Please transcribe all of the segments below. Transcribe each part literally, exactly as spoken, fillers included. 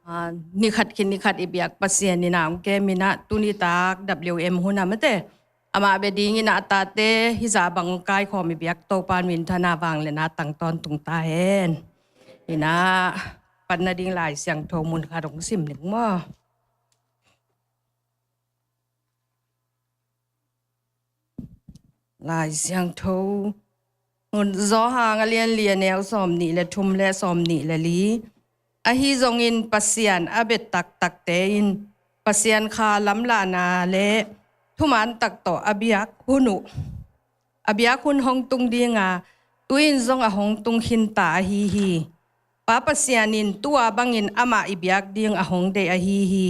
Ah, ni khat khit ni khat i biak Pasian in ah hong kem in ah, tuni tak W M hun ah mate, amah bia dingin ah a tate hizah bang hong kaikhawm i biak Topa minthanna vangliatna tang tawntung ta hen. In ah, panna ding Lai Siangtho mun khat hong sim ning maw. Lai Siangtho, Johan a lian li, a neu sawmnih le thum le sawmnih le li. Ahi zongin Pasian a bia taktakte in Pasian kha lamlahna le thuman tak tawh a biak hun uh, a biak hun hong tung ding a, tu-in zong a hong tung khinta ahi hi. Pa Pasian in tua bangin amah i biak ding a hong deih ahi hi.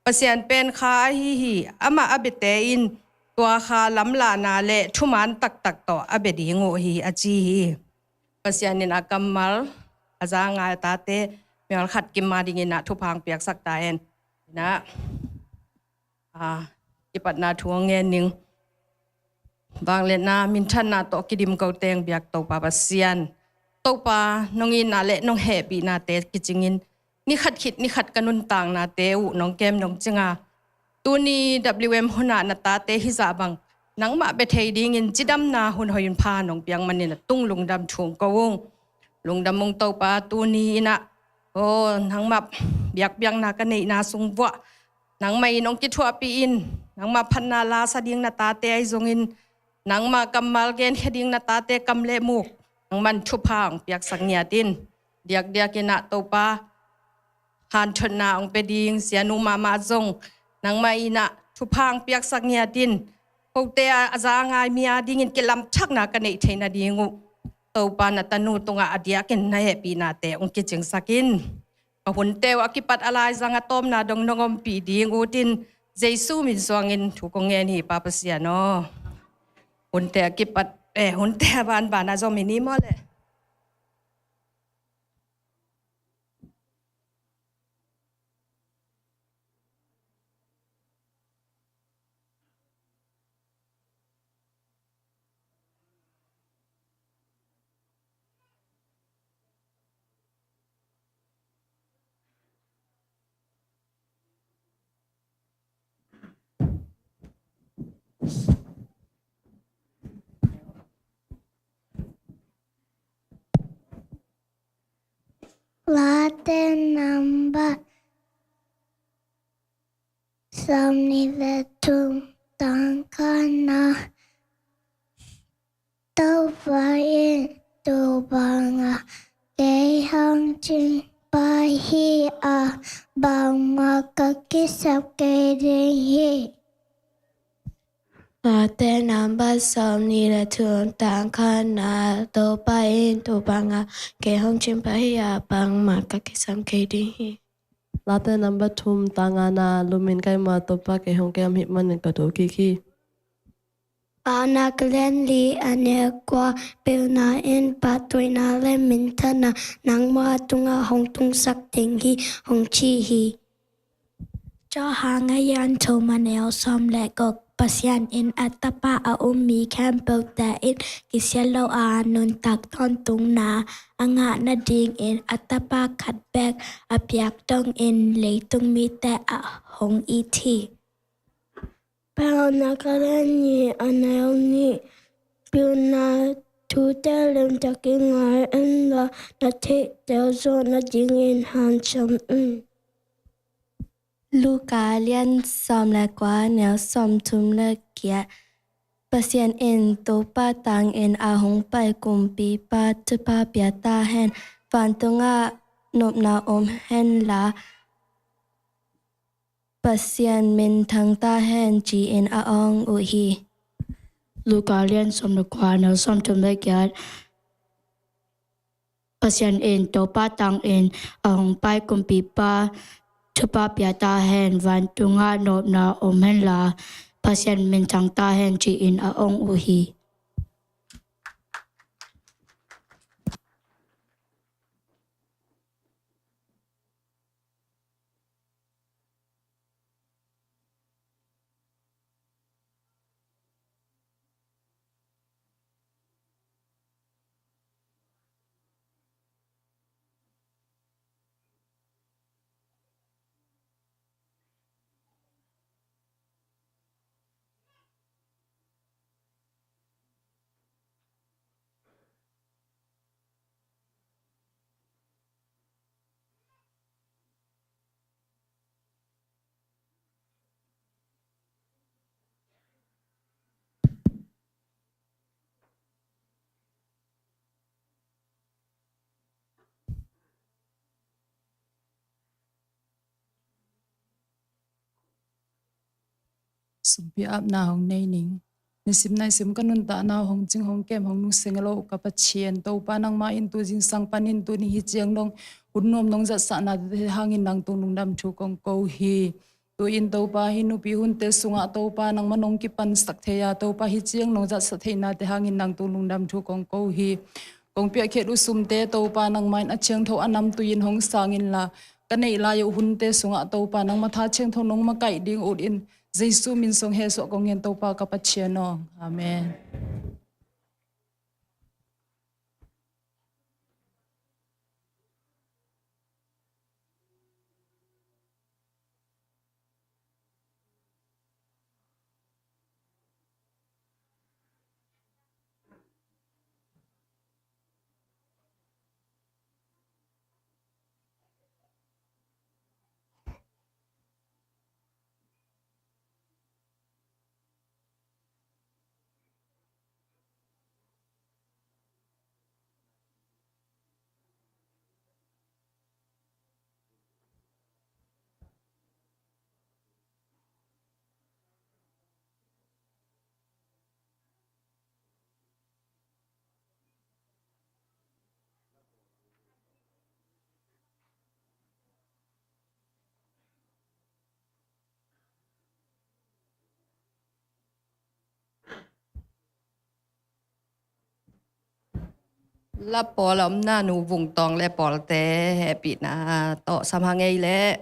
Pasian pen kha ahi hi. Amah a biate in tua kha lamlahna le thuman taktak tawh a bia ding uh hi, a ci hi. Pasian in a kammal a za a ngai a tate mial khat kim ma dingin ah thupha hong piaksak ta hen. In ah, ah, kipatna thu hong ngen ning. Vangliatna minthanna tawh kidim ko teng biak Topa Pasian, Topa nong itna le nong hehpihnate kicingin ni khat khit ni khat ka nuntaknate uh nong kem nong cing a, tuni W M hun ah na tate hizah bang nangmah bia thei dingin cidamna hun hoih hun pha nong piak manin a tung lungdam thu hong ko ung. Lungdam ung Topa, tuni in ah, aw, nangmah biakpiakna ka neihna sung vuah nangmah in hong kithuahpih in, nangmah phatna la sa ding na tate ahi zongin, nangmah kammal genkhia ding na tate kam le muk nangman thupha hong piaksak ngiat in. Diakdiak in ah Topa, hanthotna hong pia ding sianu mahmah zong nangmah in ah thupha hong piaksak ngiat in. Kote a za a ngai mi a dingin kilamthakna ka neih theih nading uh, Topa na tanu tungah a diakin na hehpihnate hong kicingsak in. Ka hunte uh a kipat a laizang a tawpna dong nong ompih ding utin Jesu min suangin thu kong ngen hi, Pa Pasian aw. Hunte a kipat, eh, hunte a banban a zom i ni maw le. Late namba sawmnih le thum, tang khatna. Topa in, tua banga kei hong cingpa hi a, bangmah ka kisap kei ding hi. Late namba sawmnih le thum, tang khatna. Topa in, tua banga kei hong cingpa hi a, bangmah ka kisap kei ding hi. Late namba thum, tang ngana. Lumin ka im a, Topa kei hong kem ahih manin ka tho kik hi. Paunak lian li, a neu kua. Pilna in pahtawina le minthanna nangma tungah hong tungsak ding hi, hong ci hi. Johan a lian thum, a neu sawm le guk. Pasian in a Tapa a um mi khempeuhte in kisia lo a, nuntak tawntungna a ngah nadingin a Tapa khat bek a piak dongin leitung mite ah hong it hi. Paunak a lian nih, a neu nih. Pilna thute limtakin ngai inla, na theihte zawh nadingin hanciam in. Luka a lian sawm le kua, a neu sawmthum le giat. Pasian in Topa tangin a hong pai kumpipa thupha pia ta hen, vantungah nopna om henla, Pasian minthang ta hen, ci-in a awng uh hi. Luka a lian sawm le kua, a neu sawmthum le giat. Pasian in Topa tangin a hong pai kumpipa thupha pia ta hen, vantungah nopna om henla, Pasian minthang ta hen, ci-in a awng uh hi. Sumpi apna hong nei ning. Nisim naisim ka nuntakna hong cing hong kem hong nusia lo ka Pathian Topa, nangmah in tu zingsang panin tuni hi ciang dong hun nuam nong zatsahnate hangin nang tung lungdam thu kong ko hi. Tu-in Topa, hih nupi hunte sungah Topa nangmah nong kipansak thei a, Topa, hi ciang nong zatsak theihnate hangin nang tung lungdam thu kong ko hi. Kong piakkhiat uh sumte Topa nangmah in a thiangtho a namtui in hong sang inla, ka neih lai uh hunte sungah Topa nangmah tha thiangtho nong makaih ding ut in, Jesu min song hehsuah kong ngen Topa ka Pathian aw. Amen. La pawl a omna Nu Vung Tawng le pawlte hehpihna tawh sam hang ei leh.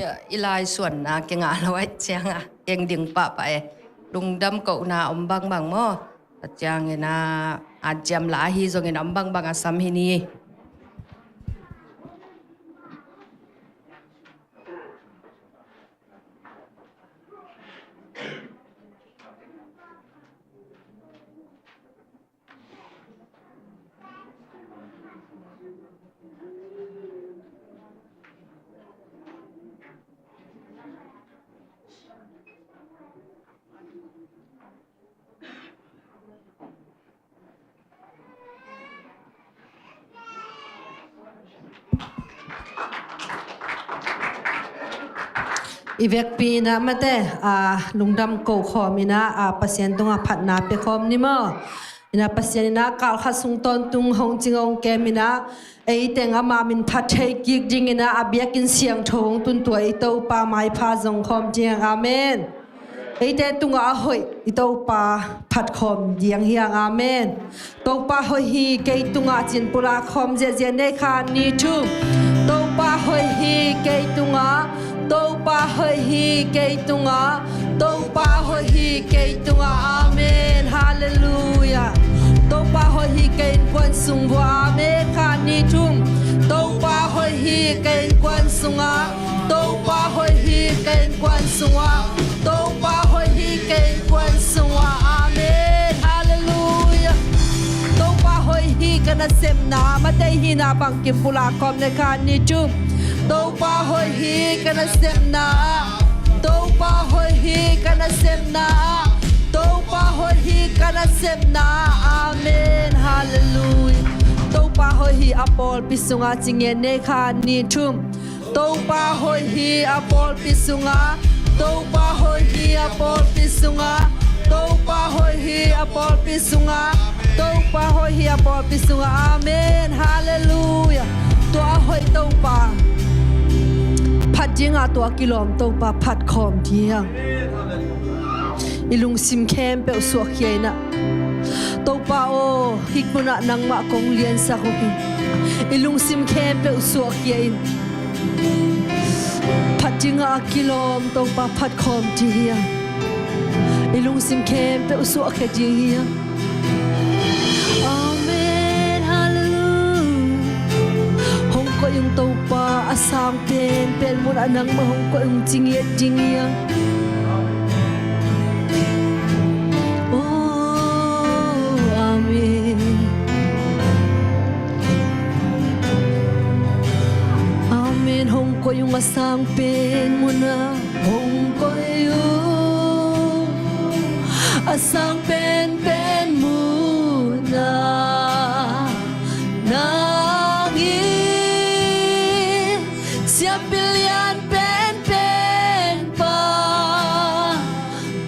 I lai suanna kingah lo ahih ciangin keng ding pahpah e. Lungdam kohna om bangbang maw? Tua ciangin a, a ciam la ahi zongin om bangbang a sam hi ni. I vekpi in a mate, a, lungdam ko khawm in a, a, Pasian tungah phatna pia khawm ni maw? In a Pasian in a kal khat sung tawntung hong cing hong kem in a, ei teng ama min phat thei kik ding in a, a biakinn siangtho hong tun tua i Topa maipha zong khawm ding. Amen. Eite tungah a hoih i Topa phat khawm ding hi hang. Amen. Topa hoih hi kei tungah ci-in pulak khawm ziahziah ni khat, nih, thum. Topa hoih hi kei tungah, Topa hoih hi kei tungah, Topa hoih hi kei tungah. Amen. Halleluiah. Topa hoih hi kei innkuan sung uah. Amen. Khat, nih, thum. Topa hoih hi kei innkuan sungah, Topa hoih hi kei innkuan sungah, Topa hoih hi kei innkuan sungah. Amen. Halleluiah. Topa hoih hi ka nasepna ah, mate, hihna bangkim pulak khawm ni khat, nih, thum. Topa hoih hi ka nasepna ah, Topa hoih hi ka nasepna ah, Topa hoih hi ka nasepna ah. Amen. Halleluiah. Topa hoih hi a pawlpi sungah ci-in ni khat, nih, thum. Topa hoih hi a pawlpi sungah, Topa hoih hi a pawlpi sungah, Topa hoih hi a pawlpi sungah, Topa hoih hi a pawlpi sungah. Amen. Halleluiah. Tua a hoih Topa phat ding a, tua kilawm Topa phat khawm ding. I lungsim khempeuh suahkhia in a, Topa aw, hih munah nangmah kong liansak uh hi. I lungsim khempeuh suahkhia in. Phat ding a kilawm Topa phat khawm ding hi hang. I lungsim khempeuh suahkhia ding hi hang. Amen. Halleluiah. Hong koih ung Topa, a sang penpen munah nangmah hong koih ung, ci ngiat ding hi hang. Oh, amen. Amen. Hong koih ung a sang pen munah, hong koih ung a sang penpen munah. Nang in siampi lian penpen pa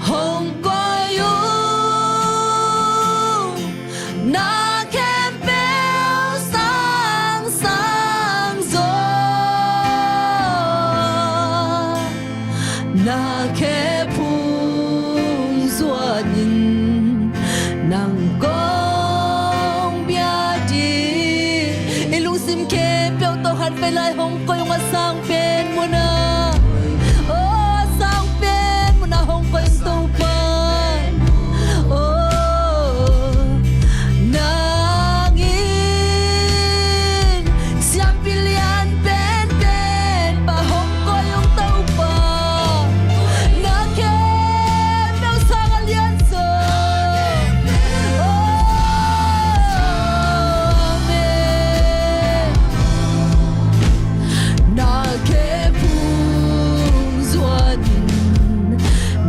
hong koih ung, na khempeuh sangsang zaw, na khe phung zuan in nang kong bia ding. I lungsim khempeuh tawh khat vei lai hong koih ung a sang pen munah. Oh, a sang pen munah hong koih ung Topa. Oh, nang in siampi lian penpen pa hong koih ung Topa. Na khempeuh sang a lian zaw. Oh, amen. Na khe phung zuan in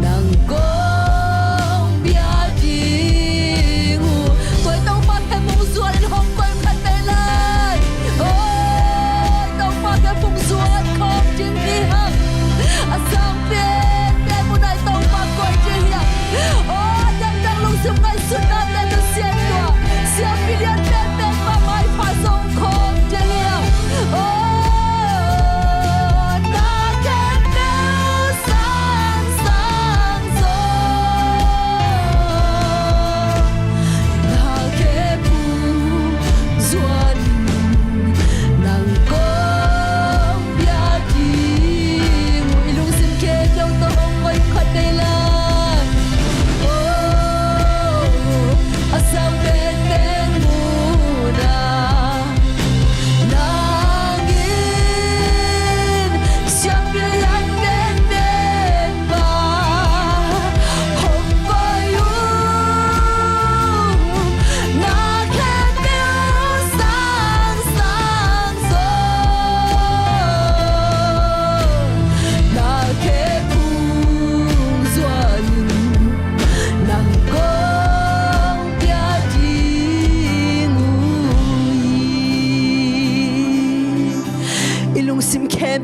nang kong bia ding uh. Tua Topa khe phung zuan in hong koih khat vei lai. Oh, Topa khe phung zuan khawm ding hi hang. A sang penpen munah Topa koih ding hi hang. Oh, dangdang lungsim ngaihsutna pen Pasian tua siampi lian penpen pa maipha zong khawm ding hi hang. Oh, na khempeuh sangsang zaw, na khe phung zuan in nang kong bia ding.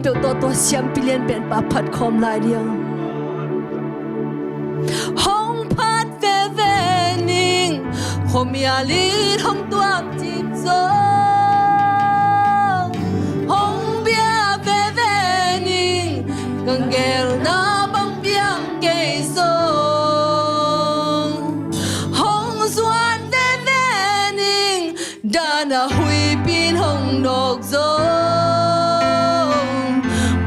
peuh tawh tua siampi lian pen pa phat khawm lai ding. Hong phat veve ning, khuamial in hong tuak cip zong. Hong bia veve ning, ka gelna bang piang kei zong. Hong zuan veve ning, dan a huipi in hong nawk zong.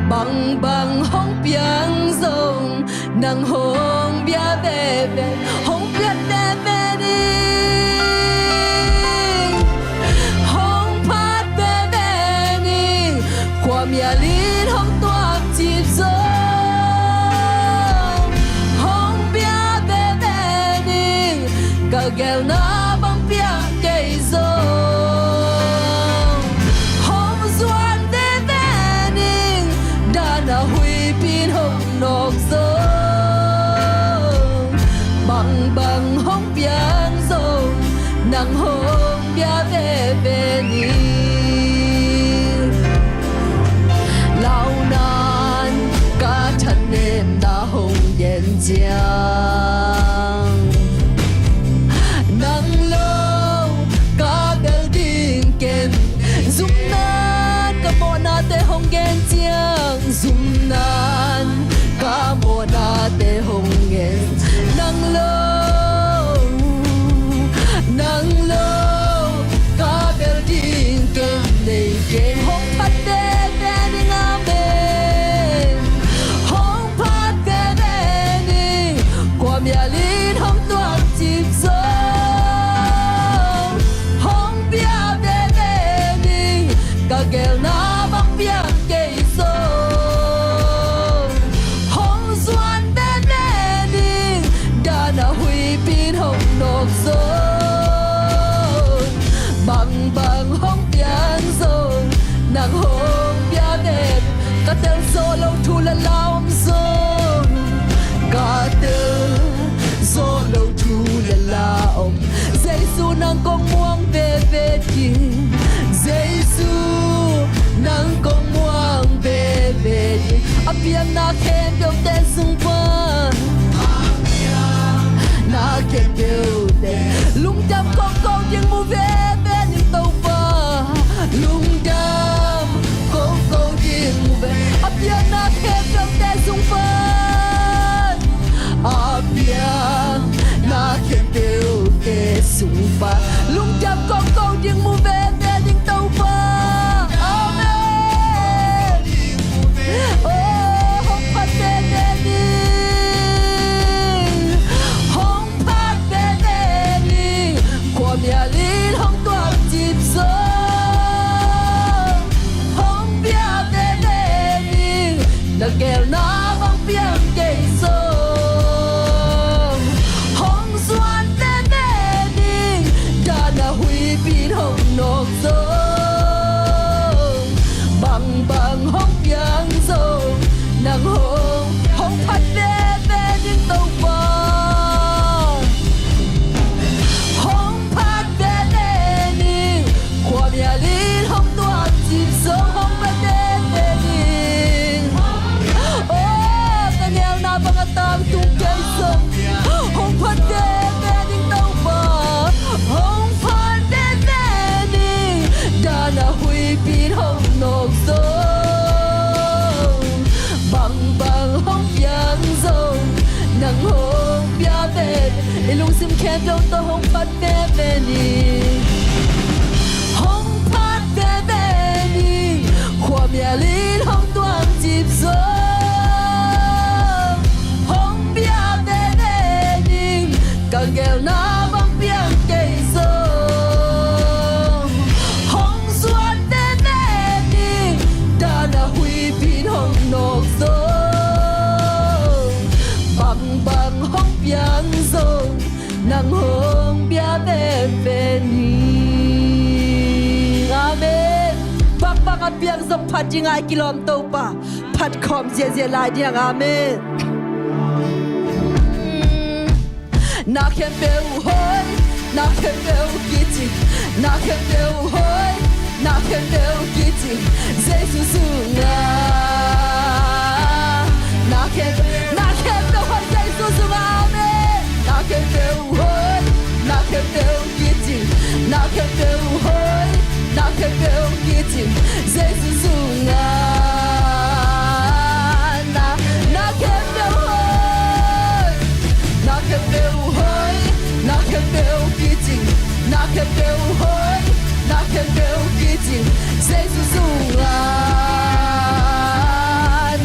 Bangbang hong piang zong, nang hong bia veve, hong piat veve ning. Hong phat veve ning, khuamial in hong tuak cip zong. Hong bia veve ning, ka gelna bang piang kei zong. Hong zuan veve ning, dan a huipi in hong nawk zong. Bangbang hong piang zong, nang hong bia veve ning. Launan ka thanemna hong gen ciang, nang lo ka bel ding ken. Zumnan ka mawhnate hong gen ciang, zumnan ka mawhnate hong gen. Nang lo, nang lo ka bel ding ken, nei ken. Hong phat veve ning, amen. Hong phat veve ning, khuamial in hong tuak cip zong. Hong bia veve ning, ka gelna bang piang kei zong. Hong zuan veve ning, dan a huipi in hong nawk zong. Bangbang hong piang zong, nang hong bia veve. Ka tel zawh loh thu le la om zong, ka tel zawh loh thu le la om. Jesu nang kong muang veve ding. Jesu nang kong muang veve ding. A piang na khempeuhte sung pan, na khempeuhte. Lungdam kong ko ding mu veve ning Topa. Lungdam kong ko ding mu veve. A piang na khempeuhte sung pan, a piang na khempeuhte sung pan, lungdam kong ko ding mu veve ning Topa. Amen. Oh, hong phat veve ning, hong phat veve ning, khuamial in hong tuak cip zong. Hong bia veve ning, na gelna bang piang kei zong. Hong zuan veve ning, dan a huipi in hong nawk zong. Bangbang hong piang zong, nang hong, hong phat veve ning Topa. Hong phat veve ning, khuamial in hong tuak cip zong, hong phat veve ning. Oh, ka ngeuna bang a tangtung kei zong, hong phat veve ning Topa. Hong phat veve ning, dan a huipi in hong nawk zong. Bangbang hong piang zong, nang hong bia veve. I lungsim khempeuh tawh hong phat veve ning. Hong phat veve ning, khuamial in hong tuak cip zong. Hong bia veve ning, ka gelna bang piang kei zong. Hong zuan veve ning, dan a huipi in hong nawk zong. Bangbang hong piang zong, nang hong bia veve ning. Amen. Bangbang a piang zong phat ding a i kilawm Topa phat khawm ziahziah lai ding. Amen. Na khempeuh hoi, na khempeuh kici, na khempeuh hoi, na khempeuh kici, Jesu sungah. Na khempeuh, na khempeuh hoih Jesu sungah. Amen. Na khempeuh hoih, na khempeuh kicing, na khempeuh hoih, na khempeuh kicing Jesu sungah. Na, na khempeuh hoih, na khempeuh hoih, na khempeuh kicing, na khempeuh hoih, na khempeuh kicing Jesu sungah.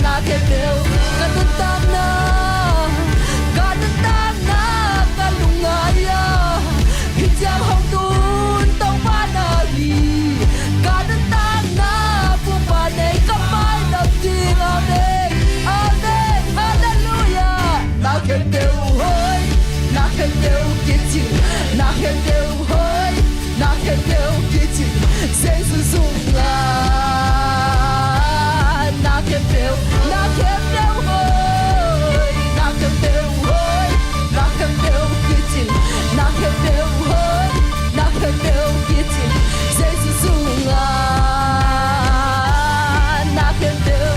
Na khempeuh, ka nuntakna, ka nuntakna, ka lungngai ah hih ciang hong tun Topa na hi. Ka nuntakna Pupa nei ka mai lam ding. Amen. Amen. Halleluiah. Na khempeuh hoih, na khempeuh kicing, na khempeuh hoih, na khempeuh kicing Jesu sungah. Na khempeuh, na khempeuh hoih, na khempeuh hoih, na khempeuh kicing, na khempeuh hoih, na khempeuh kicing Jesu sungah. Na khempeuh,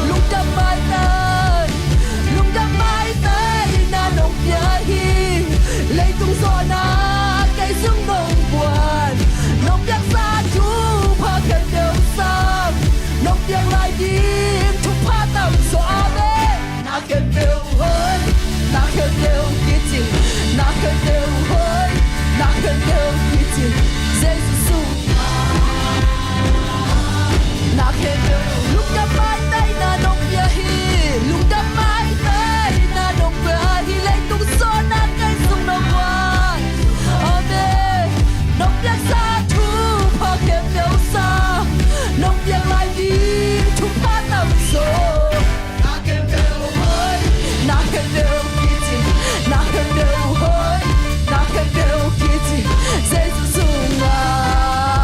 lungdam maitai, lungdam maitai na nong pia hi. Leitung zawhna kei sung nong guan, nong piaksa thupha khempeuh sang, nong piak lai ding thupha tamzaw. Amen. Na khempeuh hoih, na khempeuh kicing, na khempeuh hoih, na khempeuh kicing Jesu sungah. Na khempeuh, lungdam maitai na nong pia hi, lungdam maitai na nong pia hi. Leitung zawhna kei sung nong guan. Amen. Nong piaksa thupha khempeuh sang, nong piak lai ding thupha tamzaw. Na khempeuh hoih, na khempeuh kicing, na khempeuh hoih, na khempeuh kicing Jesu sungah.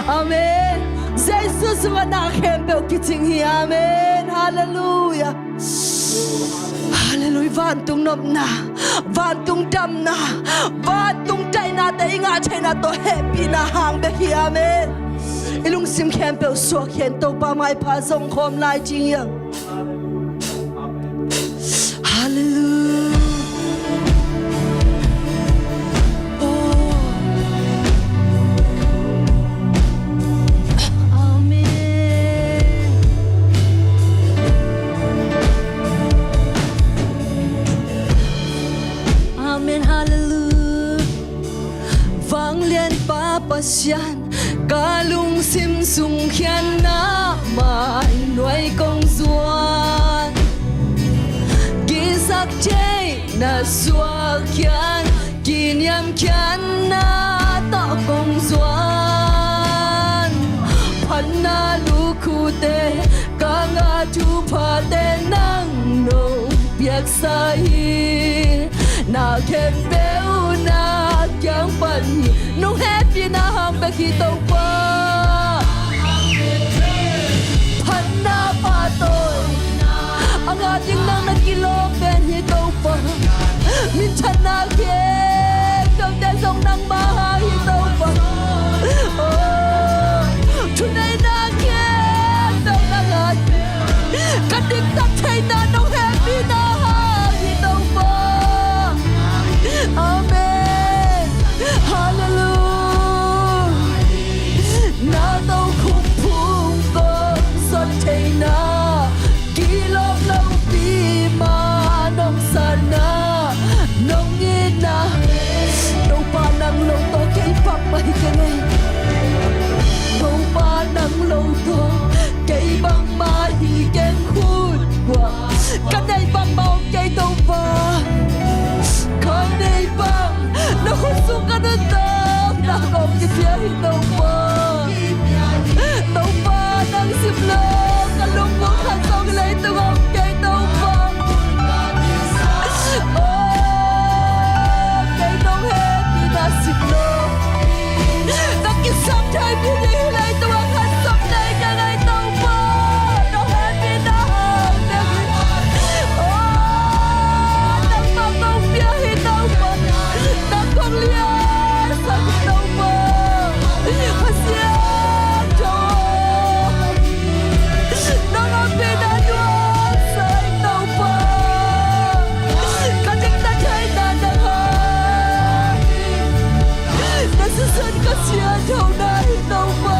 Amen. Jesu sungah na khempeuh kicing hi. Amen. Halleluiah. Halleluiah. Vantung nopna, vantung damna, vantung daihnate i ngah theihna tawh hehpihna hang bek hi. Amen. I lungsim khempeuh suakkhia in, Topa maipha zong khawm lai ding hi hang. Halleluiah. Oh. Amen. Amen. Halleluiah. Vanglianpa Pasian, ka lungsim sung khiatna mai nuai kong zuan. Kisaktheihna suak khiat, kiniam khiatna tawh kong zuan. Phatna lukhute, ka ngah thuphate nang nong piaksa hi. Na khempeuh na kiang pan hi. Nong hehpihna hang bek hi Topa. Phatna pahtawi, a ngah ding nang na kilawm pen hi Topa. Minthanna khempeuhte zong nangmah hang hi Topa. Oh, thuneihna khempeuh nang hang hi. Ka diktat theihna nong hehpihna hang hi Topa. Amen. Halleluiah. Na tokhom phung kong zon theihna, kilawm lopi ma nong sanna, nong itna. Topa nang lo tawh kei bangmah hi keng ei. Topa nang lo tawh kei bangmah hi keng khut kua. Ka neih bangmah om kei Topa. Ka neih bang na khut sung ka nuntakna kong kipia hi Topa. Topa nang simlo ka lungmuang khat zong leitung om kei Topa. Oh, kei nong hehpihna simlo. Nang kisam thei mi ding hi leitung ah khat zong nei ka ngei Topa. Nong hehpihna hang ding hi. Oh, nangmah kong pia hi Topa. Nang kong liansak hi Topa. Pasian tho. Nang a pina nuam sai Topa. Ka diktat theihna nang hang hi. Na sisan ka sianthona hi Topa.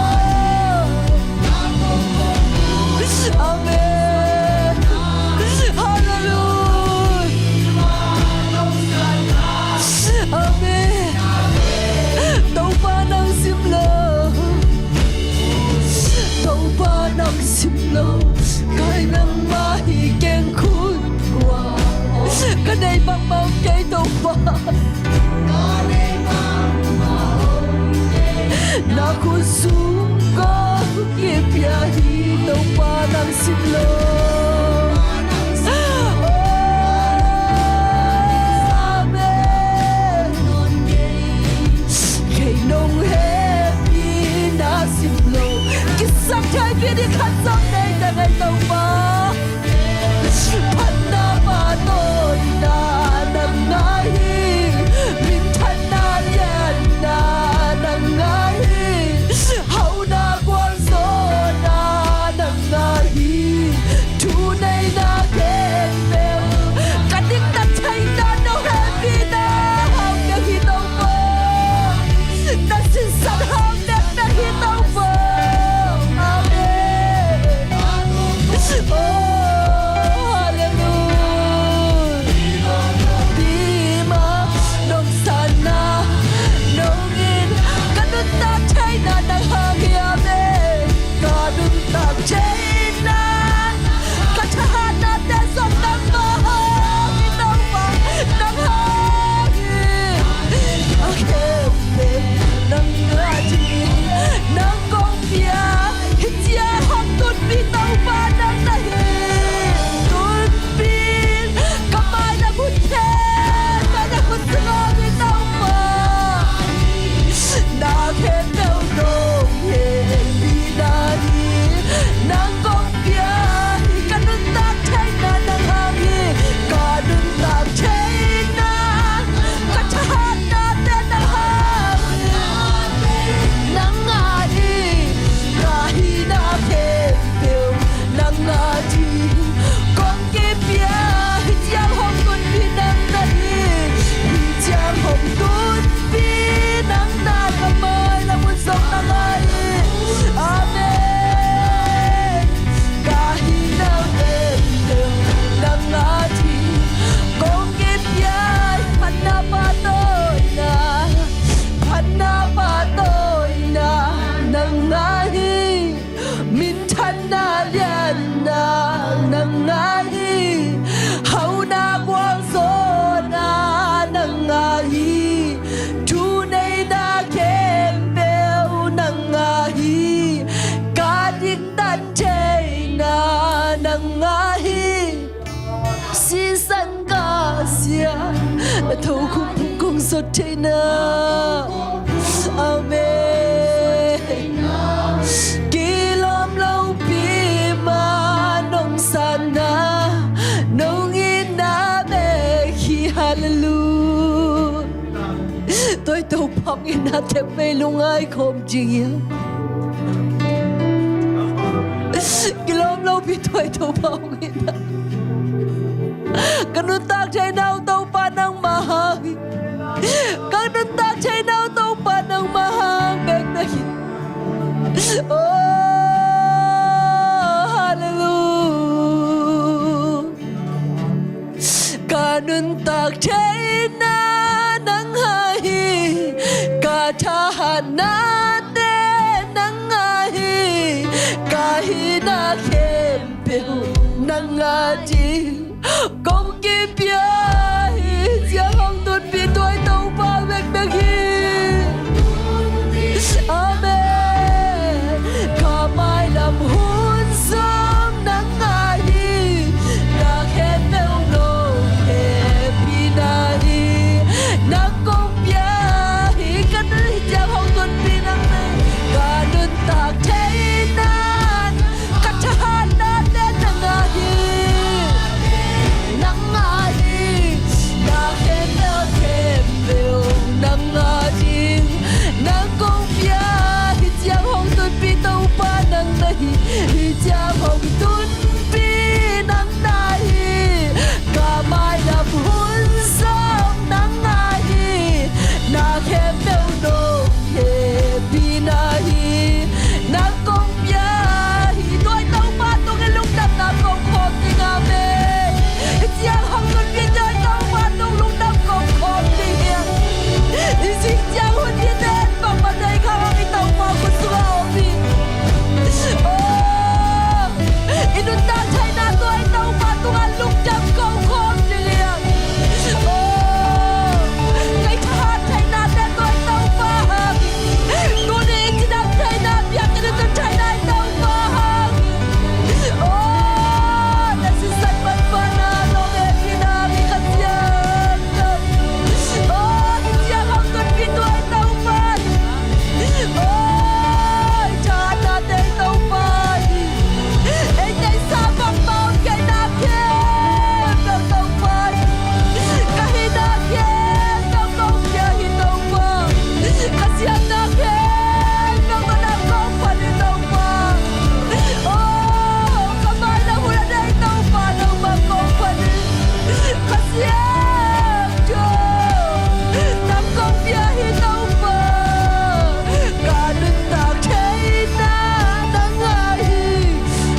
Amen. Halleluiah. Amen. Topa nang simlo. Topa nang simlo. Kei nangmah hi keng khut kua. Ka neih bangmah om kei Topa. Na khut sung kong kipia hi Topa nang simlo. Amen. Kei nong hehpihna simlo. Kisam thei mi ding khat zong nei ka ngei Topa. Phatna pahtawina nang ngah hi. Minthanna lianna nang ngah hi. Hauhna gualzawhna nang ngah hi. Na tokhom phung kong zot theihna. Amen. Kilawm lopi mah nong sanna, nong itna bek hi. Halleluia. Tua i Topa hong itna themvei lungngai khawm ding hi. Kilawm lopi tua i Topa hong itna. Ka nuntak theihna uh Topa nangmah hang hi. Ka nuntak theihna uh Topa nangmah hang bek na hi. Oh, halleluia. Ka nuntak theihna nangmah hi. Ka thahatnate nangmah hi. Ka hihna khempeuh nangmah ding kong kipia hi. Ciang hong tunpih tua i Topa bekbek hi. Amen. Ka mailam hun zong nangmah hi. Na khempeuh nong hehpihna hi. Nang kong pia hi. Ka thahatna ciang hong tunpih nangmah hi. Ka nuntak theihna, ka thahatnate nangmah hi. Nangmah hi. Na khempeuh khempeuh nangmah ding. Nang kong pia hi. Ciang hong tunpih Topa nangmah hi. Hi ciang hong tunpih nangmah hi. Ka mailam hun zong nangmah hi. Na khempeuh nong hehpihna hi. Nang kong pia hi. Tua i Topa tungah lungdamna kong khawm ding, amen. Hi ciang hong tunpih tua i Topa tung lungdam kong khawm ding hi. Hi ciang hun hi ten bangmah nei kha hang i Topa khut sungah om hi. Oh, i nuntak theihna tua i Topa tungah lungdam kong khawm ding hi. Oh, kei thahat theihnate tua i Topa hang. Tuni i cidam theihna, biakinn i tun theihna i Topa hang. Oh, na sisan panpana nong hehpihna hi ka ciang. Oh, hi ciang hong tunpih tua i Topa. Oh, i thahatnate i Topa hi. Ei teisa bangmah om kei, na khempeuh Topa hi. Ka hihna khempeuh kong pia hi Topa. Ka siatna khempeuh tawh nang kong phat hi Topa. Oh, ka mailam hun a deih Topa nangmah kong phat hi. Ka siatna nang kong pia hi Topa. Ka nuntak theihna nangmah hi.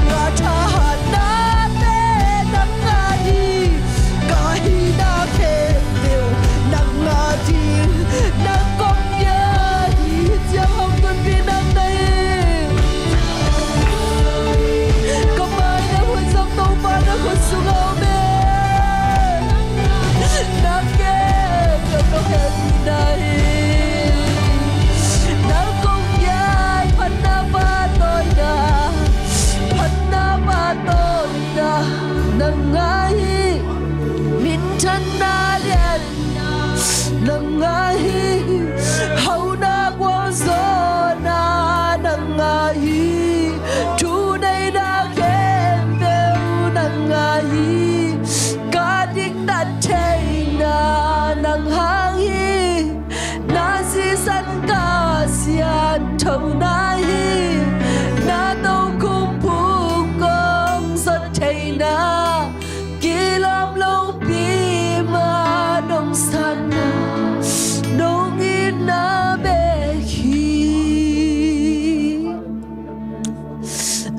Ka thahatnate nangmah hi. Ka hihna khempeuh nangmah ding nang kong pia hi. Hi ciang hong tunpih nangmah hi. Ka mailam hun zong Topa na khut sungah om hi. Nang khempeuh nong hehpihna hi. Nang kong pia hi. Phatna, pahtawina, phatna, pahtawina nangmah hi. Minthanna, lianna nangmah hi. Hauhna, gualzawhna nangmah hi. Thuneihna khempeuh nangmah hi. Ka diktat theihna nang hang hi. Na sisan ka sianthona hi. Na tokhom phung kong zot theihna, kilawm lopi mah nong sanna, nong itna bek hi.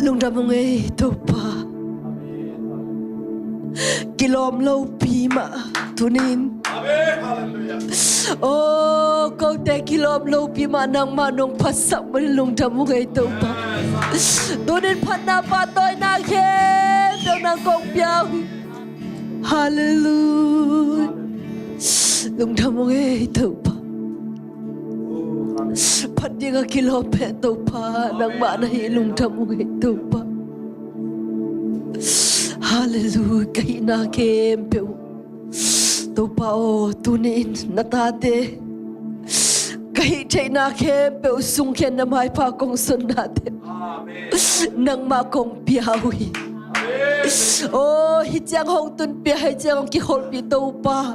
Lungdam ung ei Topa. Kilawm lopi mah tunin. Amen. Halleluia. Oh, kote kilawm lopi mah nangmah nong phatsak manin lungdam ung ei Topa. Tunin phatna, pahtawina khempeuh nang kong pia uh hi. Halleluia. Lungdam ung ei Topa. Phat dingah kilawm pen Topa nangmah na hi. Lungdam ung ei Topa. Halleluia. Ka hihna khempeuh Topa aw, tuni-in na tate ka hih theihna khempeuh sungkhen na maipha kong sunnate nangmah kong pia uh hi. Aw, hih ciang hong tunpia, hih ciang hong kikholhpih Topa,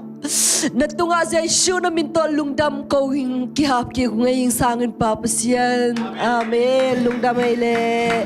na tungah Jesu na min tawh lungdam ko ing, kihap kik ung ei, ing sangin Pa Pasian. Amen. Lungdam ei leh.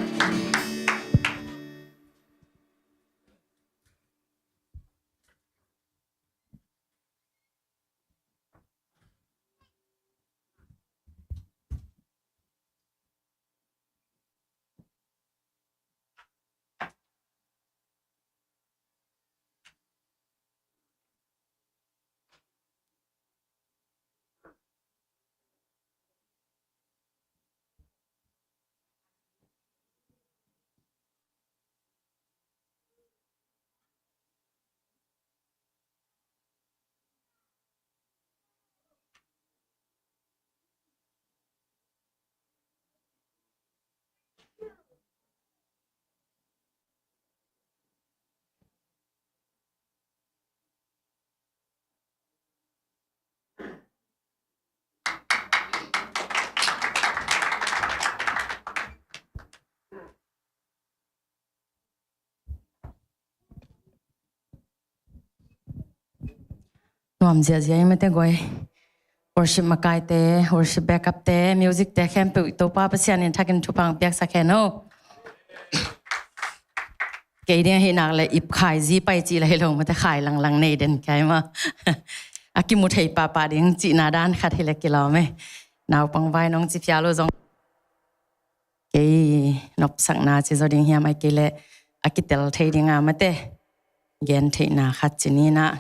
Nuam ziahziah i mate guai. Worship makaite, worship backup te, music te khempeuh Topa Pasian in thakin thupha piaksak hen aw. Kei ding ahi nak le ipkhai zi pai cih lai lo mate, khai langlang nei den kai ma. A kimu thei pahpah ding cihna dan khat hi le kilawm e. Naupang vai nong ci phial uh zong kei nopsakna ci zaw ding hiam, ai kei le a kitel thei ding a mate gen theihna khat ci ni na.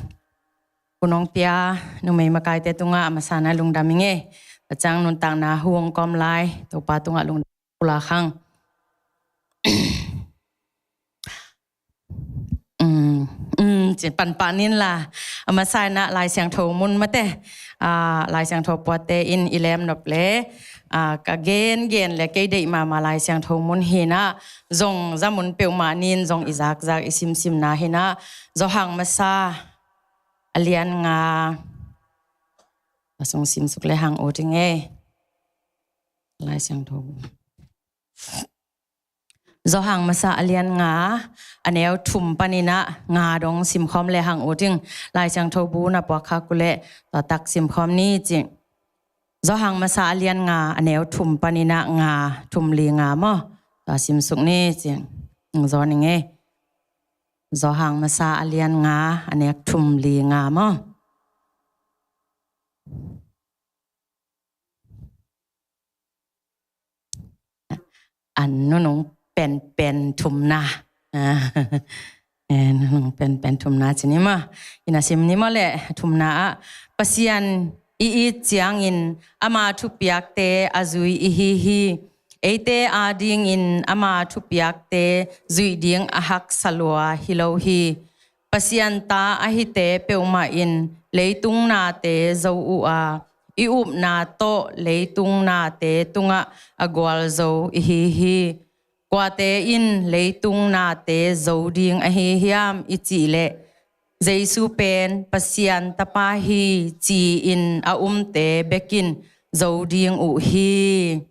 Hun hong pia numei makaite tungah a masa na lungdam ing e. Tua ciang nuntakna hun hong kawm lai Topa tungah lungdam pulak hang. Um, um, ci panpah nin la. A masa in ah Lai Siangtho mun mate, ah, Lai Siangtho puate in i lem nop le, ah, ka gengen le kei deih mahmah Lai Siangtho mun hi na, zong za mun peuhmah nin zong i zakzak i simsimna hi na, Johan masa a lian nga, a sung simsuk le hang ut ing e. Lai Siangtho. Johan masa a lian nga, a neu thum panin ah nga dong simkhawm le hang ut ing. Lai Siangtho bu na puak khak uh leh tua tak simkhawm ni ci. Johan masa a lian nga, a neu thum panin ah nga, thum li nga maw. Tua simsuk ni ci. Zawn ing e. Johan masa a lian nga, a neu thum li nga maw. A nunung penpen thumna. Eh, nunung penpen thumna ci ni maw. I na sim ni maw le, thumna ah, Pasian i it ciangin ama thupiakte a zui i hi hi. Eite adingin ama thupiakte zuih ding a haksa lua hi lo hi. Pasian ta a hite peuhmah in leitung nate zo uh a, i upna tawh leitung nate tungah a gualzo i hi hi. Kuate in leitung nate zo ding ahi hiam i cih leh, Jesu pen Pasian Tapa hi ci-in a umte bekin zo ding uh hi.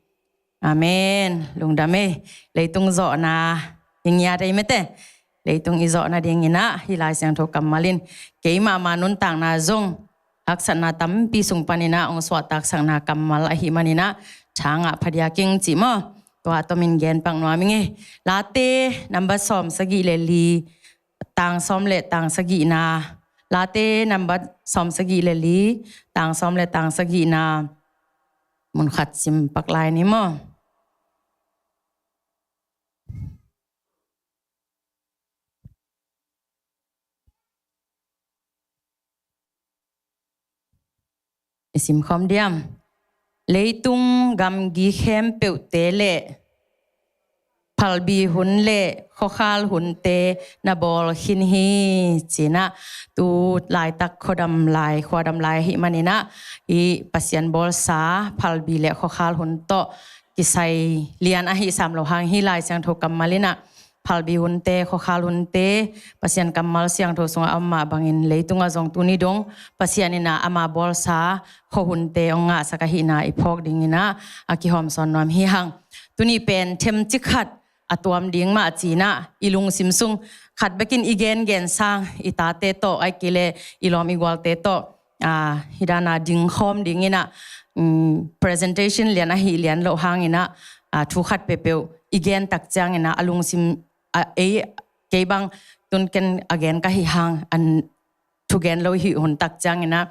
Amen. Lungdam e. Leitung zawhna i ngiat ei mate. Leitung i zawhna dingin ah hih Lai Siangtho kammal in keimah mah nuntakna zong haksatna tampi sung panin ah hong suahtaksakna kammal ahih manin ah thangah phadiak ing cih maw. Tua tomin gen pak nuam ing e. Late nambat sawm sagih le li, tang sawm le tang sagihna. Late nambat sawm sagih le li, tang sawm le tang sagihna. Mun khat sim pak lai ni maw. I simkhawm diam. Leitung gamgi khempeuhte le phalbi hun le khuakhal hunte na bawl khin hi. Ci-in ah tu laitak khuadam lai, khuadam lai ahih manin ah i Pasian bawlsa phalbi le khuakhal hun tawh kisai lian ahi sam lo hang hih Lai Siangtho kammal in ah phalbi hunte, khuakhal hunte, Pasian kammal siangtho sungah a om mah bangin leitungah zong tuni dong Pasian in ah ama bawlsa khuahunte hong ngahsak ahihna i phawk dingin ah a kihawmsawn nuam hi hang. Tuni pen themcik khat a tuam ding mah ci-in ah i lungsim sung khat bekin i gengen sang i tate tawh, ahih kei leh i lawm i gualte tawh, ah, hih dan a dingkhawm dingin ah, um, presentation lian ahih lian loh hangin ah, ah, thu khat peuhpeuh i gen tak ciangin ah a lungsim, ah, ei, kei bang tun ken a gen ka hih hang, an thugen lo hih hun tak ciangin ah,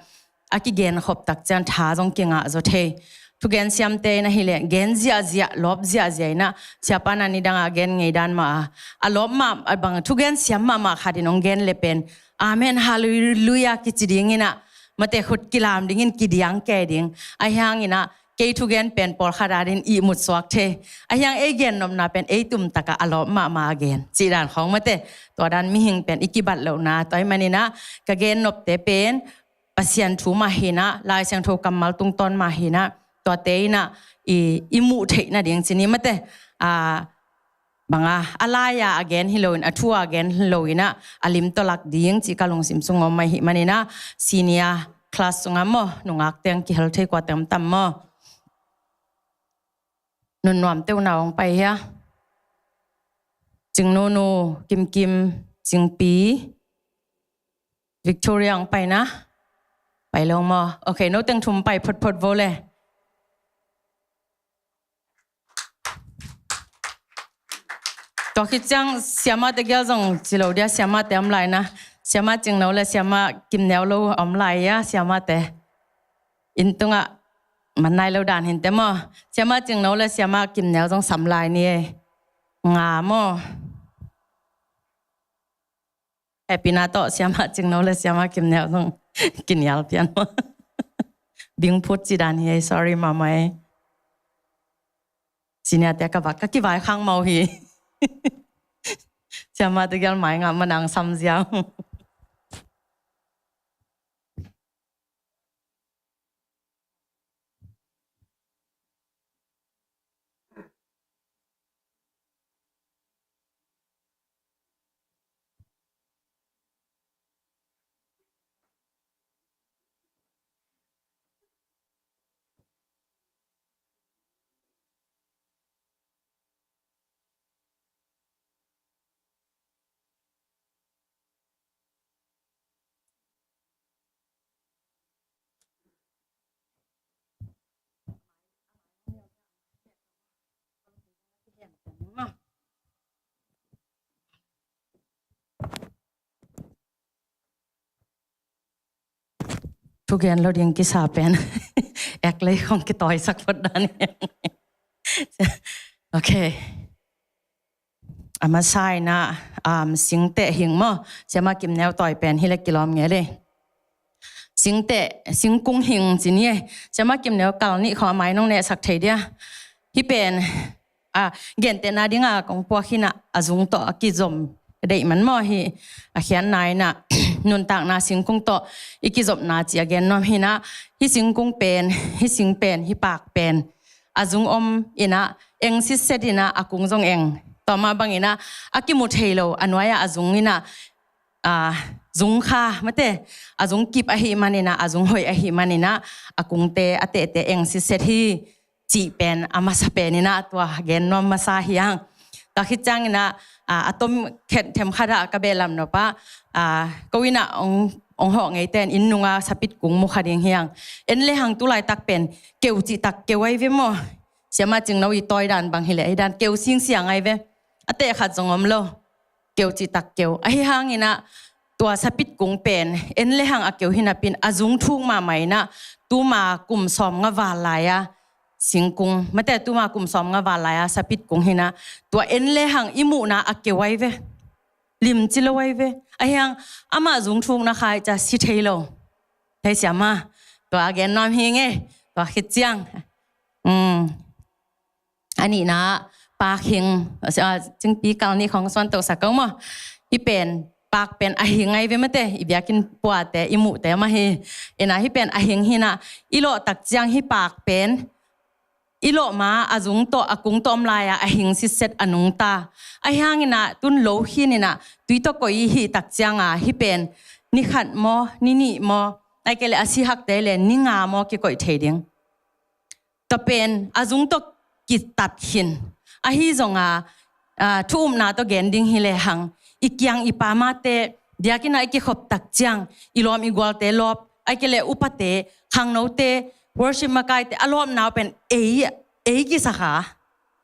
a kigen khop tak ciang tha zong kingah zaw thei. Thugen siamte in ahih leh gen ziahziah, lawp ziahziah in ah, siapa in ah nidang a gen ngei dan mah a, a lawp mah, a bang thugen siam mahmah khat in hong gen leh pen, "Amen, halleluiah," kici dingin ah, mate, khut kilam dingin kidiang kei ding. Ahi hangin ah kei thugen pen pawlkhat a dingin ihmut suak thei. Ahi hang ei gennopna pen ei tumtak a a lawp mahmah a gen cih dan khawng, mate. Tua dan mihing pen i kibat lohna, tua ahih manin ah ka gennopte pen Pasian thu mah hi-in ah, Lai Siangtho kammal tungtawn mah hi-in ah, tuate in ah i, i muh theih nading ci ni, mate. Ah, bang a, a lai-a a gen hi loin, a thu-a a gen hi loin ah, a lim tawh lak ding cih ka lungsim sung om ahih manin ah, senior class sungah maw, nungak teng kihel thei kua teng om tam maw? Nunnuam te uh na hong pai hia? Cingnunu, Kimkim, Cingpi, Victoria hong pai na? Pai lo maw? Ok, no teng thum pai photphot vo le. Tua khit ciang siamate gel zong ci lo dia, siamate om lai na. Siama Cingno le siama Kimneu lo om lai a, siamate. Inn tungah man nai lo dan hi inteh maw. Siama Cingno le siama Kimneu zong sam lai ni e. Nga maw. Hehpihna tawh siama Cingno le siama Kimneu zong kinial pian maw. Bingphut ci dan hi e, sorry mahmah e. Senior te ka vak, ka kivaikhang mah uh hi. Siamate gel mai ngah man ang sam ziau. Thugen lo ding kisa pen ek lei khong kitawisak phot dan hi. Ok. A masa in ah, um, singteh hing maw. Siama Kimneu tawi pen hi le kilawm ngei le. Singteh, singkung hing ci ni e. Siama Kimneu kal nih khong a mai nong nehsak thei dia. Hih pen, a, gentehna ding a kong puak hi in ah, a zung tawh a kizom deih man maw hi. A khiatna in ah, nuntakna singkung tawh i kizopna ci a gen nuam hi in ah, hih singkung pen, hih sing pen, hih paak pen a zung om in ah, eng sitset in ah, a kung zong eng. Tua mah bang in ah, a kimu thei lo, a nuai-ah a zung in ah, a, zung kha, mate, a zung kip ahih man in ah, a zung hoih ahih man in ah, a kungte, a tehte eng sitset hi, cih pen a masa pen in ah, tua gen nuam masa hi hang. Tua khit ciang in ah, a, a tom khen themkhat ah ka behlap nop ah, a, ko in ah hong, hong hawh ngei ten inn nung ah sapit kung mu kha ding hi hang. En le hang tu laitak pen keu cih tak keu ai ve maw. Siama Cingno i tawi dan bang hi leh, hi dan keu singsiang ai ve. A teh khat zong om lo. Keu cih tak keu. Ahi hang in ah tua sapit kung pen en le hang a keu hi napi in a zung thuk mahmah in ah, tuma kum sawmnga val lai a singkung, mate, tuma kum sawmnga val lai a sapit kung hi in ah, tua en le hang i muhna a keu ai ve. Limci lo ai ve. Ahi hang amah zung thukna khai ca si thei lo. Thei siama. Tua a gen nuam hi ing e. Tua khit ciang. Um. A nihna, paak hing, a, Cingpi kal nih khong suan tohsak ko maw. Hih pen, paak pen a hing ai ve, mate, i biakinn puate, i muhte mah hi. In ah hih pen a hing hi in ah, i lawh tak ciang hih paak pen I lawh ma a zung tawh a kung tawh om lai-a a hing sitset a nungta. Ahi hangin ah tun lo khin in ah tui tawh koih i hih tak cianga hih pen ni khat maw, ni nih maw, ahih kei leh a si hakte le ni nga maw kikoih thei ding. Tua pen a zung tawh kitat khin. Ahi zonga, aa, thu upna tawh gen ding hi lehang, i kiang i pamate, biakinn ah i kikhop tak ciang, i lawm i gualte lawp, ahih kei leh upate, khangnote, worship makaite, a lawpna uh pen ei, ei kisakha.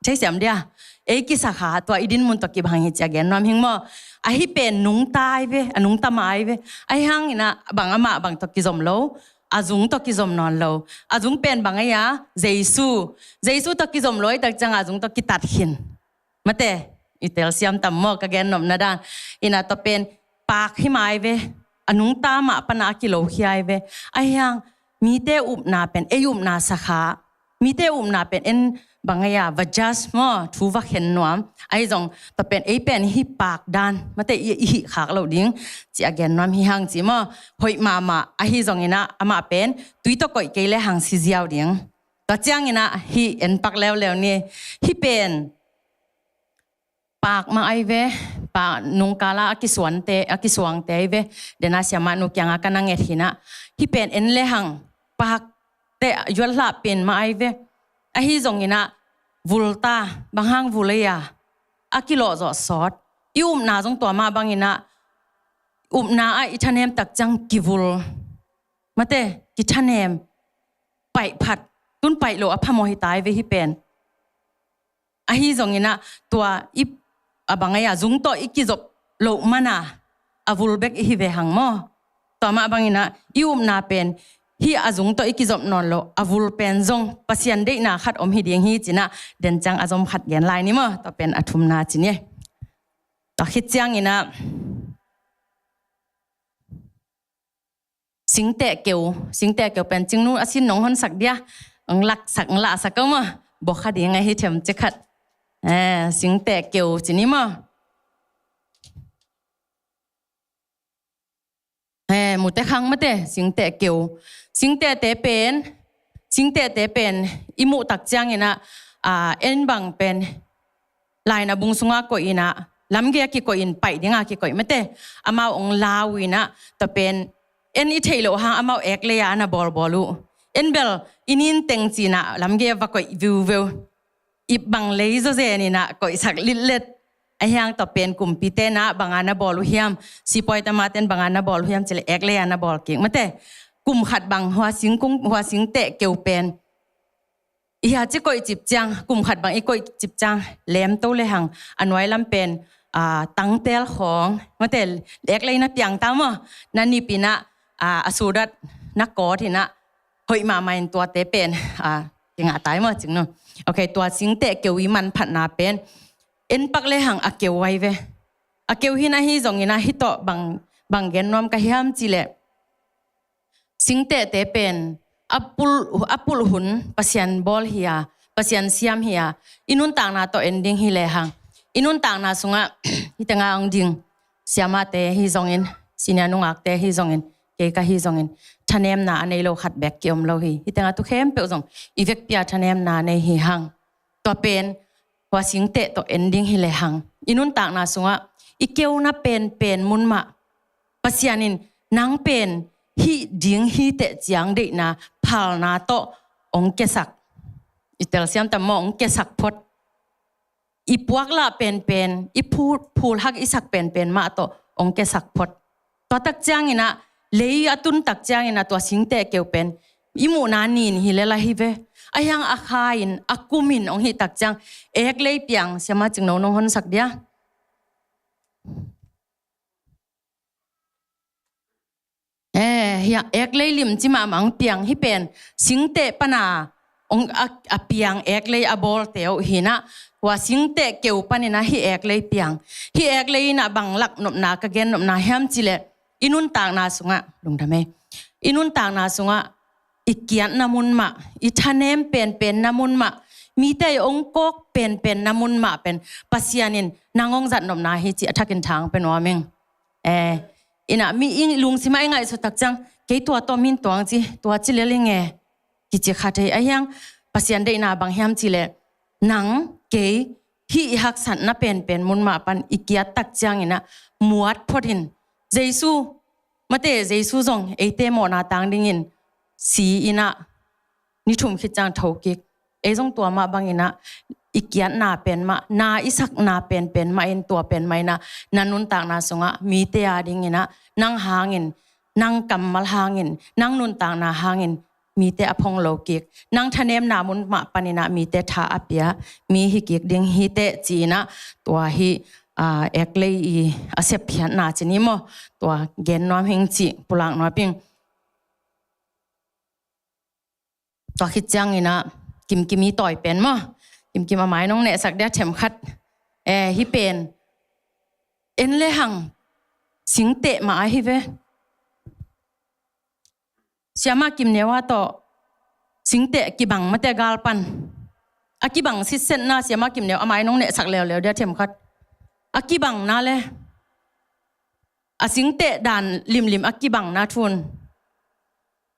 Theisiam dia, ei kisakha, tua i dinmun tawh kibang hi ci-a gen nuam hing maw. Ahi pen nungta ai ve, a nungta mah ai ve. Ahi hangin ah bang amah bang tawh kizom lo, a zung tawh kizom nawn lo. A zung pen bang ahi a, Jesu. Jesu tawh kizom lo ahih tak cianga a zung tawh kitat khin. Mate, i telsiam tam maw ka gen nopna dan. In ah tua pen paak hi mah ai ve. A nungta mah pana a kilo hi ai ve. Ahi hang mite upna pen ei upna sakha. Mite upna pen en bang ahi a, va judge maw, thu va khen nuam. Ahi zong tua pen ei pen hih paak dan, mate, i, i hih khak loh ding ci-a gen nuam hi hang ci maw. Hoih mahmah, ahi zongin ah amah pen tui tawh koih kei lehang si ziau ding. Tua ciangin ah hih en pak leuleu ni. Hih pen paak mah ai ve, paak nungkala a kisuante, a kisuangte ai ve. Dena siamah nu kianga ka na nget hi in ah, hih pen en lehang paakte yualhlah pen mah ai ve. Ahi zongin ah vulta, bang hang vul ahi a, a kilawhzawh sawt. I upna zong tua mah bangin ah upna ah i thanem tak ciang kivul. Mate, kithanem, paih phat, tun paih lo a phamawh hi ta ai ve hih pen. Ahi zongin ah tua i, a bang ahi a, zung tawh i kizop loh mana a vul bek i hi ve hang maw. Tua mah bangin ah i upna pen hih a zung tawh i kizop nawn lo a vul pen zong Pasian deihna khat om hi ding hi ci-in ah den ciang a zom khat gen lai ni maw. Tua pen a thumna ci ni. Tua khit ciangin ah singteh keu, singteh keu pen Cingnu a sin nong honsak dia, ong laksak, ong lahsak ko maw, bokha ding ahi them ci khat. Eh, singteh keu ci ni maw. Eh, mute khang mate, singteh keu. Singtehte pen, singtehte pen i muh tak ciangin ah, ah, en bang pen laina bung sunga koih in ah, lamgei a kikoih in paih dinga kikoih mate. Amau ong lau in ah, tua pen en i theih loh hang amau ek lei-a a na bawlbawl uh. En bel i nin teng ci-in ah lamgei a va koih viuveu. Ip bang lei zawzen in ah koihsak litlet. Ahi hang tua pen kumpite in ah banga na bawl uh hiam, sipuaite maten banga na bawl uh hiam ci leh ek lei-a na bawl kik mate. Kum khat bang hua singkung, hua singteh keu pen i hia ci koih cip ciang, kum khat bang i koih cip ciang, lemto lehang a nuai lam pen, ah, tangtel khawng mate, ek lei na piang ta maw, na nip in ah, ah, a sudat na kawt in ah, hoih mahmah in tuate pen, ah, kingah ta ai maw Cingnu. Ok, tua singteh keu i manphatna pen en pak lehang a keu ai ve. A keu hi in ahi zongin ah hih tawh bang, bang gen nuam ka hiam ci leh, singtehte pen a pul, a pulh hun Pasian bawl hi a, Pasian siam hi a, i nuntakna tawh en ding hi lehang, i nuntakna sungah hih tenga ong ding siamahte hi zongin, senior nungakte hi zongin, kei ka hi zongin, thanemna a nei lo khat bek kiom lo hi. Hih tenga tu khempeuh zong i vekpi-a thanemna nei hi hang. Tua pen hua singteh tawh en ding hi lehang, i nuntakna sungah i keuna penpen mun mah Pasian in nang pen hih ding hi teh ciang deihna phalna tawh ong kesak. I telsiam tam maw, ong kesak phot. I puaklah penpen, i phu-, phulhak i sak penpen mah tawh ong kesak phot. Tua tak ciangin ah, lei a tun tak ciangin ah tua singteh keu pen i muhna nin hi lel ahi ve. Ahi hang a kha in, a kum in ong hih tak ciang, ek lei piang, siamah Cingnu nong honsak dia. Eh, hia, ek lei lim ci mahmah ong piang, hih pen singteh pana ong a, a piang ek lei a bawlte uh hi in ah, hua singteh keu panin ah hih ek lei piang. Hih ek lei in ah bang lak nopna ka gen nopna hiam ci leh, i nuntakna sungah, lungdam ei, i nuntakna sungah i kiatna mun mah, i thanem penpenna mun mah, mite i ong kawk penpenna mun mah pen Pasian in nang ong zat nopna hi ci a thakin thang pe nuam ing. Eh, in ah mi i lungsim ah i ngaihsut tak ciang, kei tua tawh min tuang ci, tua ci lel ing e, kici kha thei. Ahi hang Pasian deihna bang hiam cih leh, nang kei hih i haksatna penpen mun mah pan i kiat tak ciangin ah muat phot in, Jesu, mate, Jesu zong eite mawhna tang dingin si in ah ni thum khit ciang tho kik. Ei zong tua mah bangin ah i kiatna pen mah, na i sakna penpen mah in, tua pen mah in ah na nuntakna sungah mite a dingin ah nang hangin, nang kammal hangin, nang nuntakna hangin mite a phong lo kik. Nang thanemna mun mah panin ah mite tha a pia mi hi kik ding hi teh ci-in ah, tua hi, aa, eklei i a sepkhiatna ci ni maw, tua gen nuam hing cih pulak nuam ing. Tua khit ciangin ah Kimkim i tawi pen maw, Kimkim a mai nong nehsak dia themkhat. Eh, hih pen en le hang singteh mah ahi ve. Siamah Kim Neu a tawh singteh kibang, mate, gal pan a kibang sitsetna, Siamah Kim Neu a mai nong nehsak leuleu dia themkhat. A kibangna le a singteh dan limlim a kibangna thu in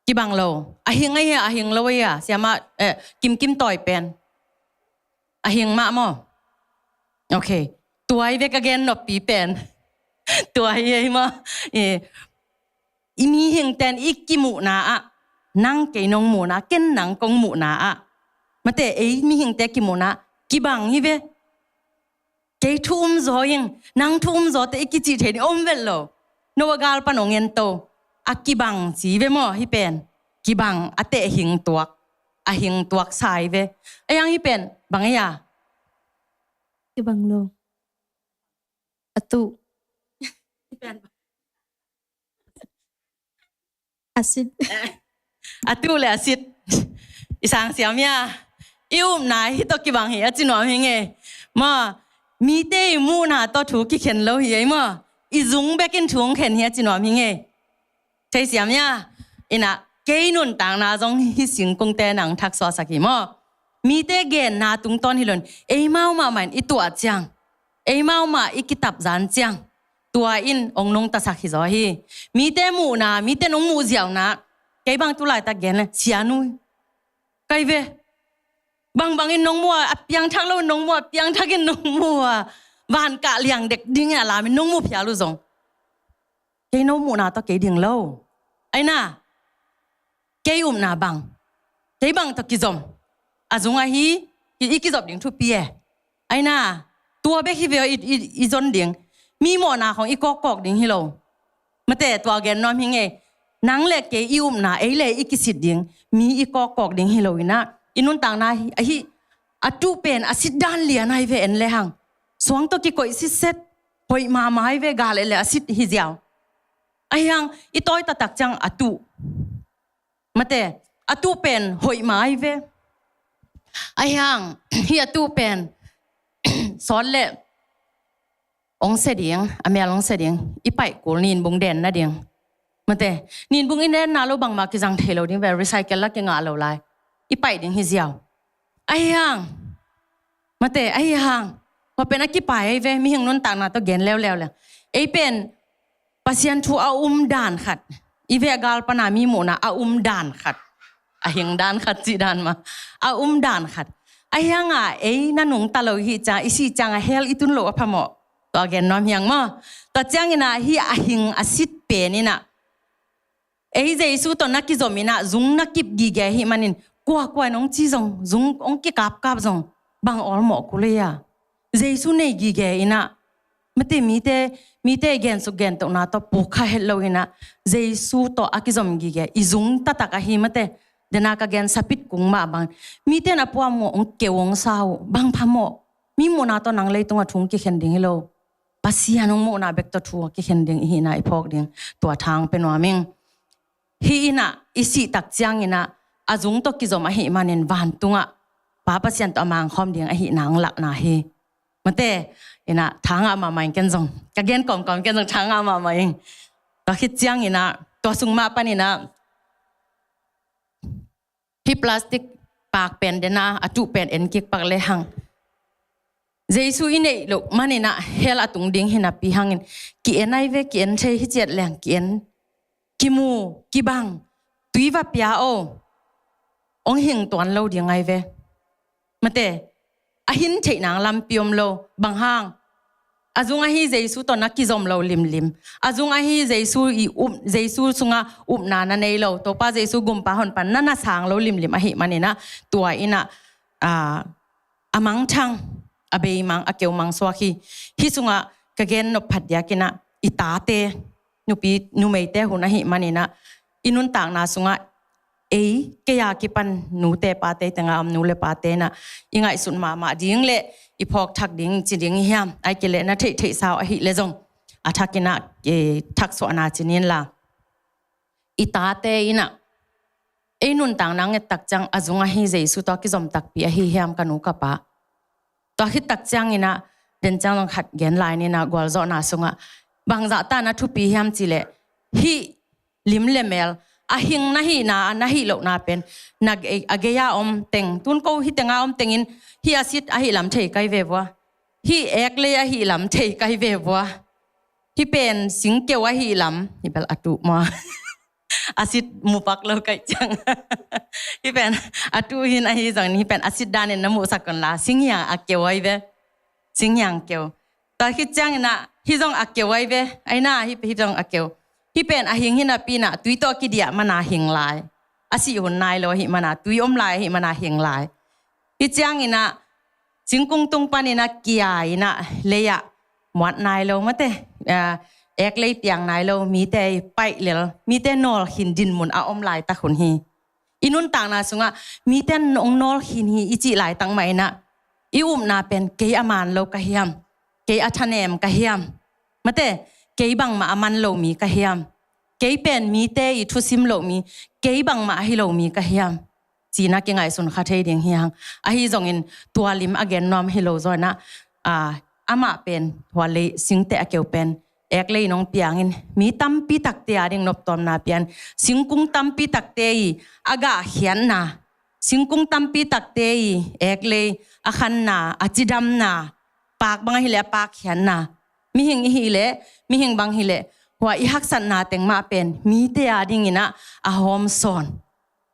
kibang lo. A hing ahi a, a hing lo ahi a, Siamah, eh, Kimkim tawi pen? A hing mah maw? Ok. Tua hi ve ka gen noppi pen. Tua hi ei maw? Eh, i mihingte'n i kimuhna ah, nang kei nong muhna, ken nang kong muhna ah, mate, ei mihingte kimuhna kibang hi ve. Kei thu um zaw ing, nang thu um zaw teh i kicih thei ding om vet lo. No a gal pan hong en to. A kibang ci ve maw, hih pen? Kibang a teh hing tuak, a hing tuak sa hi ve. A hiang hih pen bang ei a? Kibang lo. A tuh. A sit. A tuh le a sit. I sang siam ia. I upna hih tawh kibang hi a ci nuam hing ei. Maw, mite i muhna tawh thu kikhen lo hi ei maw. I zung bekin thu hong khen hi a ci nuam hing ei. Thei siam ia. Ina, kei nuntakna zong hih singkungte nang thaksuahsak hi maw. Mite genna tungtawn hi lo in, eimau mahmah in i tuah ciang, eimau mah i kitapzan ciang, tua in hong nungtasak hi zaw hi. Mite muhna, mite nong muh ziauna, kei bang tu laitak gen le, sianu kai ve. Bangbangin nong muh a, a piangthak lo in nong muh a, piangthakin nong muh a, van kah liang dek dingin a lamin nong muh phial uh zong, kei no muhna tawh kei ding lo. Aina, kei upna bang, kei bang tawh kizom, a zung ahi, i, i kizop ding thupi e. Aina, tua bek hi ve aw, i, i, i zon ding. Mi mawhna khong i kawkkawk ding hi lo. Mate, tua gen nuam hing ei. Nang le kei i upna, ei le i kisit ding, mi i kawkkawk ding hi lo ina, i nuntakna hi, ahi, a tuh pen a sit dan lian ahi ve en le hang. Suang tawh kikoih sitset, hoih mahmah ahi ve, gal et le a sit hi ziau. Ahi hang, i tawi taktak ciang a tuh, mate, a tuh pen hoih mah ahi ve. Ahi hang, hih a tuh pen sawt le hong se ding, a mel hong se ding, i paih kul ninbung den nading. Mate, ninbung i denna lo bangmah kizang thei lo ding ve, recycle la kingah lo lai. I paih ding hi ziau. Ahi hang, mate, ahi hang, hua pen a kipai ahi ve, mihing nuntakna tawh gen leuleu le. Ei pen Pasian thu a um dan khat, i ve a gal pana mi muhna a um dan khat, a hing dan khat, cih dan mah, a um dan khat. Ahi hanga ei na nungta lo i hih ciang, i sih cianga hell i tun loh a phamawh. Tua gen nuam hiang maw. Tua ciangina hih a hing a sit pen ina, ei Jesu tawh na kizom ina, zung na kip gige ahih manin, kuakua in hong ci zong, zung hong kikapkap zong, bang awlmawh kul ei a. Jesu nei gige ina, mate, mite, mite gensuk gentohna tawh puk kha het lo ina, Jesu tawh a kizom gige, i zung taktak ahi, mate, dena ka gen sapit kung mah bang, mite na puamuh hong keu hong sa uh, bang phamawh. Mi muhna tawh nang leitunga thu hong kikhen ding hi lo. Pasian hong muhna bek tawh thu a kikhen ding i hihna i phawk ding, tua thang pe nuam ing. Hih ina i sih tak ciangina a zung tawh kizom ahih manin vantungah Pa Pasian tawh a mangkhawm ding ahihna hong lakna hi. Mate, ina thangah mahmah ing ken zong. Ka gen kawmkawm ken zong thangah mahmah ing. Tua khit ciangina tua sung mah panina hih plastic pak pen dena a tuh pen en kik pak le hang. Jesu i neih loh manina hell a tung ding hi napi hangin, ki-en ai ve, ki-en thei hi ciat leng, ki-en, kimu, kibang, tui va pia o. hong hing tuan lo ding ahi ve. Mate, a hin theih nang lampi om lo, bang hang? A zung ahi Jesu tawh na kizom lo limlim. A zung ahi Jesu i up, Jesu sunga upna na nei lo, Topa Jesu gumpa honpa na na sang lo limlim ahih manin ah, tua in ah, a, a mangthang, a beimang, a keumang suak hi. Hih sungah ka gen nop phat diakin ah, i tate, nupi, numeite hun ahih manin ah, i nuntakna sungah ei, kei a kipan nute pate, tengah om nu le pate in ah, i ngaihsut mahmah ding le i phawk thak ding ci ding hiam? Ahih kei leh na theihtheih sau ahih leh zong a thakin ah, eh, thaksuahna ci ni in la. I tate in ah ei nuntakna hong et tak ciang a zung ahi Jesu tawh a kizom takpi ahi hiam, ka nu ka pa? Tua khit tak ciangin ah, den ciang zong khat gen lai ni in ah, gualzawhna sungah bangzah ta na thupi hiam cih leh, hih lim le mel, a hing na hihna, a na hih lohna pen na gei, a gei a om teng, tun ko hih tenga om tengin, hih a sit ahih lam thei kai ve vua, hih eklei ahih lam thei kai ve vua, hih pen singkeu ahih lam, hih bel a tuh maw? A sit mu pak lo kai ciang. Hih pen a tuh hi in, ahi zongin hih pen a sit danin na muhsak un la, singhiang a keu ahi ve. Singhiang keu. Tua khit ciangin ah, hih zong a keu ahi ve. Ahi na, hih, hih zong a keu. Hih pen a hing hi napi in ah, tui tawh a kidiah mana hing lai. A sih hun nai lo ahih mana, tui om lai ahih mana hing lai. Hih ciangin ah, singkung tung panin ah kia in ah, lei ah muat nai lo, mate, ah, eklei piang nai lo, mite i paih lel, mite nawl khin dinmun a om laitak hun hi. I nuntakna sungah mite hong nawl khin hi i cih laitak mah in ah, i upna pen kei a man lo ka hiam? Kei a thanem ka hiam? Mate, kei bangmah a man lo mi ka hiam? Kei pen mite i thusim loh mi, kei bangmah a hi lo mi ka hiam? Ci-in ah kingaihsun kha thei ding hi hang. Ahi zongin tua lim a gen nuam hi lo zaw in ah, ah, amah pen, tua lei singteh a keu pen, eklei in hong piangin, mi tampi takte a ding noptuamna pian, singkung tampi takte i a gahkhiatna, singkung tampi takte i eklei a khanna, a cidamna, pak bang ahih leh a pakkhiatna, mihing i hih leh, mihing bang hi leh, hua i haksatna teng mah pen mite a dingin ah a hawmsawn.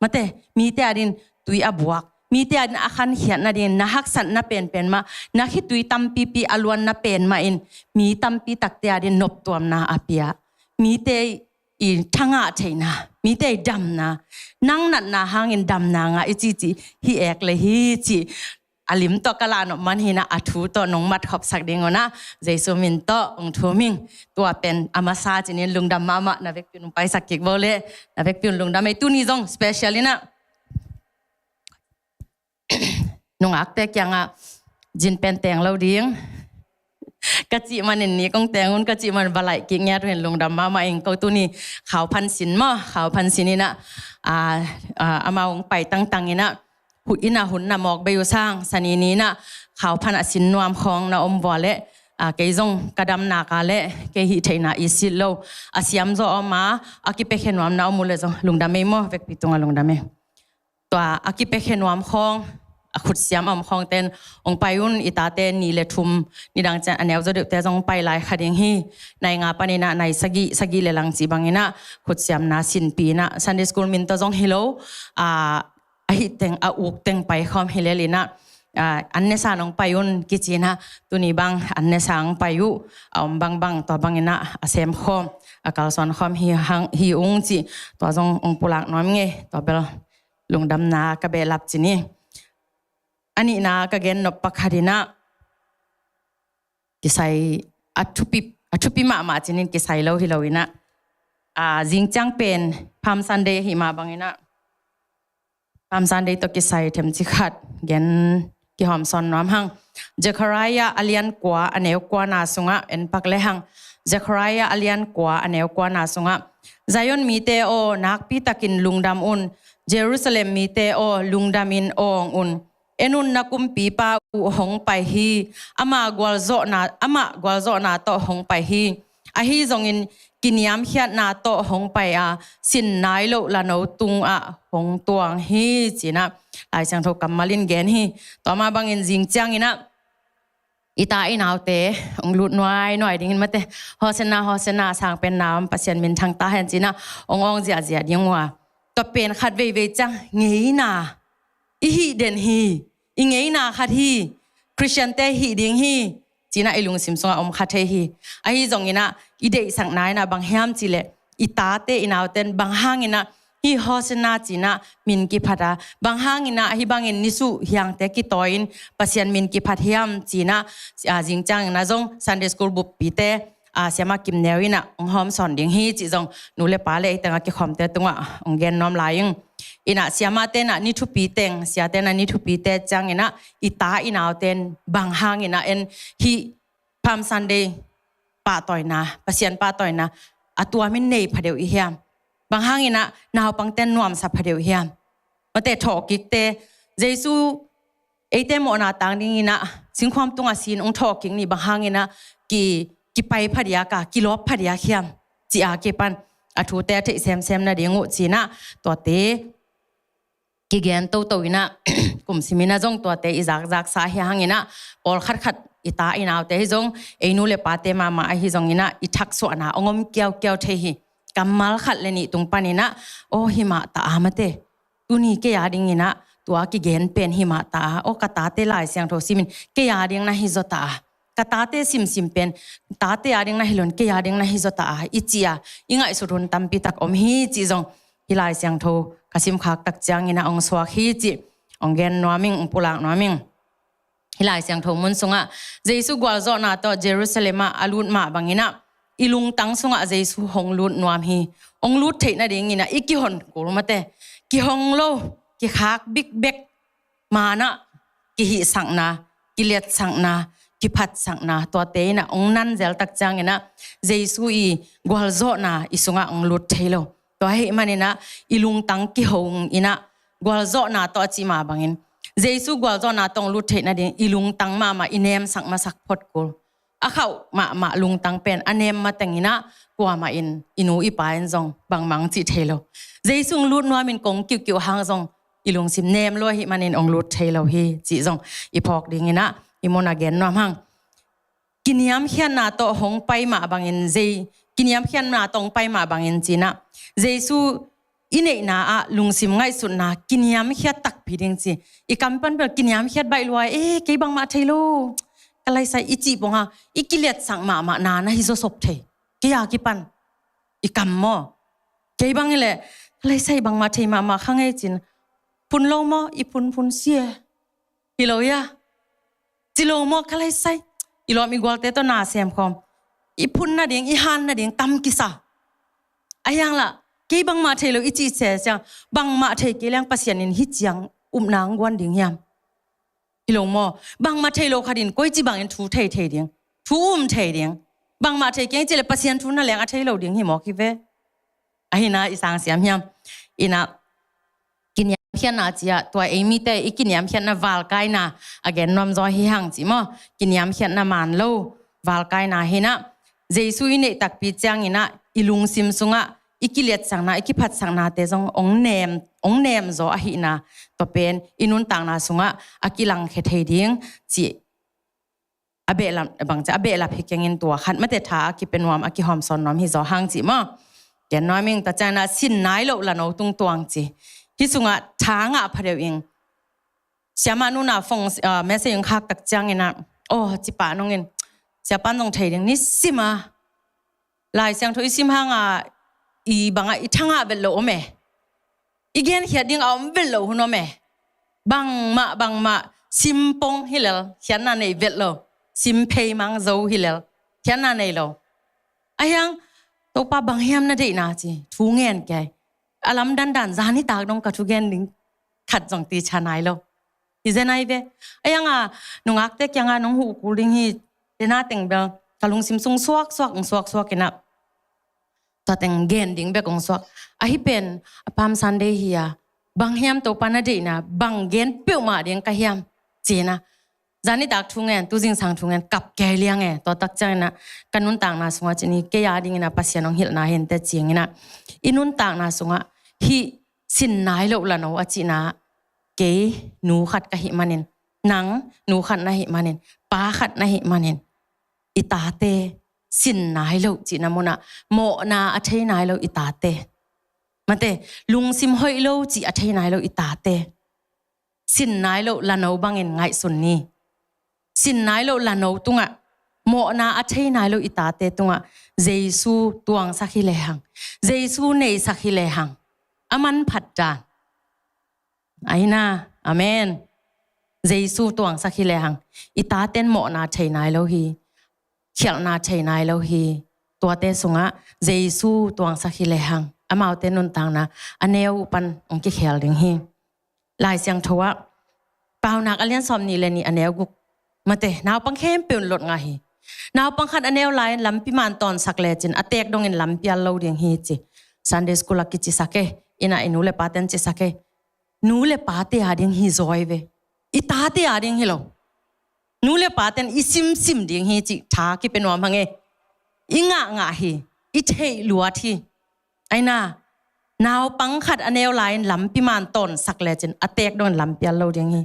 Mate, mite a din tui a buak, mite a din a khankhiat nadingin na haksatna penpen mah, na khitui tampipi a luanna pen mah in, mi tampi takte a din noptuamna a pia, mite i thangah theihna, mite i damna, nang natna hangin damna ngah i cici, hih eklei hi ci. A lim tawh ka lah nop man hi in ah, a thu tawh nong mat khopsak ding un ah, Jesu min tawh hong thum ing. Tua pen a masa ci-in lungdam mahmah, na vekpi un hong paisak kik vo leh, na vekpi un lungdam ei. Tuni zong special in ah, nungakte kiangah zin pen teng lo ding ka cih manin, ni kong teng un ka cih man va laih kik ngiat uh hi in, lungdam mahmah ing. Ko tuni khau phan sin maw, khau phan sin in ah, ah, ah, amau hong pai tangtang in ah, hun in ah, hun na mawk bei uh sang, Sani ni in ah khau phan a sin nuam khawng na om vua leh, ah, kei zong ka dam nak a leh kei hih theihna i sit lo, a siam zaw om a, a kipiakhia nuam na om uh leh zong lungdam ei maw, vekpi tungah lungdam ei. Tua a kipiakhia nuam khawng, a khutsiam a om khawngte in hong pai un. I tate ni le thum, nidang ciang a neu zaw deuhte zong hong pai lai kha ding hi. Nai nga panin ah nai sagih, sagih le lang cih bangin ah khutsiamna sinpih in ah, Sunday school min tawh zong hi lo, ah, a hih teng, a uk teng pai khawm hi lel in ah, ah, an ne sa nong pai un kici in ah, tuni bang an ne sa hong pai uh, a om bangbang tua bangin ah a sem khawm, a kalsuan khawm hi hang, hi ung cih, tua zong hong pulak nuam ing ei. Tua bel lungdamna ka behlap ci-in. A nihna ka gen nop pak khat in ah, kisai, a thupi, a thupi mahmah ci-in kisai lo hi lo in ah, ah, zing ciang pen Palm Sunday ahih mah bangin ah, Palm Sunday tawh kisai themcik khat gen kihawmsawn nuam hang. Zekhariah a lian kua, a neu kuana sungah en pak le hang. Zekhariah a lian kua, a neu kuana sungah, Zion mite aw, nakpitakin lungdam un. Jerusalem mite aw, lungdamin awng un. En un, na kumpipa uh hong pai hi. Ama gualzawhna, amah gualzawhna tawh hong pai hi. Ahi zongin kiniamkhiatna tawh hong pai a, sin nai loh lano tungah hong tuang hi, ci-in ah Lai Siangtho kammal in gen hi. Tua mah bangin zing ciangin ah, i ta i naute hong lut nuainuai dingin, mate, Hosanna, Hosanna, sangpenna om Pasian min thang ta hen ci-in ah hong awng ziahziah ding uh a, tua pen khat veivei ciang ngeina, i hih den hi, i ngeina khat hi, Khristiante hih ding hi, ci-in ah i lungsim sungah om kha thei hi. Ahi zongin ah i deihsakna in ah bang hiam cih leh i tate i naute in bang hangin ah hih Hosanna ci-in ah min kiphat a, bang hangin ah hih bangin nisuh hiangte kitawi-in Pasian min kiphat hiam ci-in ah, a, zingciangin ah zong Sunday school buppite, a, siama Kim Neu in ah hong hawmsawn ding hi cih zong nu le pa le ei tengah kikhawmte tungah hong gen nuam lai ing. In ah siamate in ah ni thupi teng, siate in ah ni thupite ciangin ah i ta i naute in bang hangin ah en hih Palm Sunday pahtawina, Pasian pahtawina a tuamin nei phadeuh i hiam? Bang hangin ah naupangte in nuamsa phadeuh i hiam? Mate, thawhkikte, Jesu eite mawhna tang dingin ah singkhuam tungah si-in hong thawhkik ni, bang hangin ah ki, kipai phadiak a, kilawp phadiak hiam? Ci-a kipan a thute a theih semsem nading uh ci-in ah tuate kigen toto in ah, kum simin ah zong tuate i zakzaksa hi hangin ah, pawlkhat khat i ta i naute hi zong, ei nu le pate mahmah ahi zongin ah i thaksuahna hong om kiaukiau thei hi. Kammal khat le nih tung panin ah, aw, himah ta a mate, tuni kei a dingin ah tua kigen pen himah ta a, aw, ka tate Lai Siangtho simin kei a ding na hi zaw ta a, ka tate simsim pen tate a ding na hi lo-in kei a ding na hi zaw ta a, i ci a, i ngaihsut hun tampi tak om hi cih zong hih Lai Siangtho ka simkhak tak ciangin ah hong suak hi cih hong gen nuam ing, hong pulak nuam ing. Hih Lai Siangtho mun sungah Jesu gualzawhna tawh Jerusalem ah a lut mah bangin ah i lungtang sungah Jesu hong lut nuam hi. Hong lut theih nadingin ah i kihon kul mate, kihong lo, kikhak bikbek, manah kihihsakna, kiliatsakna, kiphatsakna, tuate in ah hong nan zel tak ciangin ah Jesu i gualzawhna i sungah hong lut thei lo. Tua ahih manin ah i lungtang kihong in ah, gualzawhna tawh a cih mah bangin Jesu gualzawhna tawh hong lut theih nading i lungtang mahmah i nemsak masak phot kul. A khauh mahmah lungtang pen a nem matengin ah kuamah in, i nu i pa in zong bangmah hong cih thei lo. Jesu hong lut nuamin kong kiuhkiuh hang zong i lungsim nem lua ahih manin hong lut thei lo hi cih zong i phawk dingin ah i mun ah gen nuam hang. Kiniamkhiatna tawh hong pai mah bangin Jei, kiniamkhiatna tawh hong pai mah bangin ci-in ah Jesu i neihna ah lungsim ngaihsutna kiniamkhiat takpi ding ci. I kam pan bel kiniamkhiat baih lua, eh, kei bangmah thei lo, ka laisai i cih pong a, i kiliatsak mahmah na na hi zawsop thei. Kei a kipan i kam maw, kei bang hi leh ka laisai bangmah thei mahmah kha ngei cin. Phun lo maw, i phunphun sia hi lo hia? Ci lo maw, ka laisai? I lawm i gualte tawh na semkhawm, i phun nading, i han nading tam kisa. A hiang lah kei bangmah thei lo i cih se ciang, bangmah thei kei leng Pasian in hih ciang upna hong guan ding hiam? Hi lo maw? Bangmah thei lo khat in koici bangin thu thei thei ding, thu um thei ding. Bangmah thei keng cih leh Pasian thu na leng a thei lo ding hi mawk hi ve. Ahi na i sang siam hiam? In ah kiniamkhiatna ci-ah tua ei mite i kiniamkhiatna valkaina a gen nuam zaw hi hang ci maw? Kiniamkhiatna man lo valkaina hi-in ah, Jesu i neih takpi ciangin ah i lungsim sungah i kiliatsakna, i kiphatsaknate zong hong nem, hong nem zaw ahihna tua pen i nuntakna sungah a kilangkhia thei ding cih a behlap, bang ci a behlap hi kengin tua khat mate tha a kipia nuam, a kihawmsawn nuam hi zaw hang cih maw? Gen nuam ing. Tua ciangin ah sin nai loh lano tungtuang ci. Hih sungah tha ngah phadeuh ing. Siamah nu in ah phone, ah, message hong khak tak ciangin ah, aw, ci pah nong in, siapa in zong thei ding, nisim a Lai Siangtho i sim hang a, i bang a i tha ngah vet loh om e. I genkhiat ding a om vet loh hun om e. Bangmah bangmah sim pong hi lel, khiatna nei vet lo. Sim phei mang zo hi lel, khiatna nei lo. A hiang, Topa, bang hiam na deihna ci, thu ngen kei. A lamdang dan zan nitak dong ka thugen ding khat zong tisa nai lo. Hi zen ai ve. A hiang a, nungakte kiangah nong huh kul ding hi, tena teng bel ka lungsim sung suaksuak, hong suaksuak in ah tua teng gen ding bek hong suak. Ahi pen a Palm Sunday hi a, bang hiam Topa na deihna, bang gen peuhmah ding ka hiam, ci-in ah. Zan nitak thu ngen, tu zingsang thu ngen, kap kei liang e. Tua tak ciangin ah ka nuntakna sungah cin hi, kei a dingin ah Pasian hong hilhna hi inteh ci-in ah, i nuntakna sungah hih sin nai loh lano a cihna, kei nu khat ka hih manin, nang nu khat na hih manin, pa khat na hih manin, i tate sin nai lo cihna munah, mawhna a thei nai lo i tate, mate, lungsim hoih lo cih a thei nai lo i tate, sin nai lo lano bangin ngaihsun ni. Sin nai lo lano tungah, mawhna a thei nai lo i tate tungah Jesu tuangsak hi lehang, Jesu neisak hi lehang, a manphat dan. Aina, amen. Jesu tuangsak hi lehang, i taten mawhna thei nai lo hi, khialhna thei nai lo hi. Tuate sungah Jesu tuangsak hi lehang, amaute nuntakna a neu pan hong kikhel ding hi. Lai Siangtho ah, Paunak a lian sawm nih le nih a neu guk, mate, naupang khempeuh in lot ngah hi. Naupang khat a neu lai-in lampi man tawnsak lecin a teek dongin lam pial lo ding hi ci. Sunday school ah kicisak e, inn ah i nu le paten cisak e. Nu le pate a ding hi zaw ve. I tate a ding hi lo. Nu le paten i simsim ding hi cih tha kipia nuam hang e. I ngahngah hi. I theih luat hi. Aina, naupang khat a neu lai-in lampi man tawnsak lecin a teek dongin lam pial lo ding hi.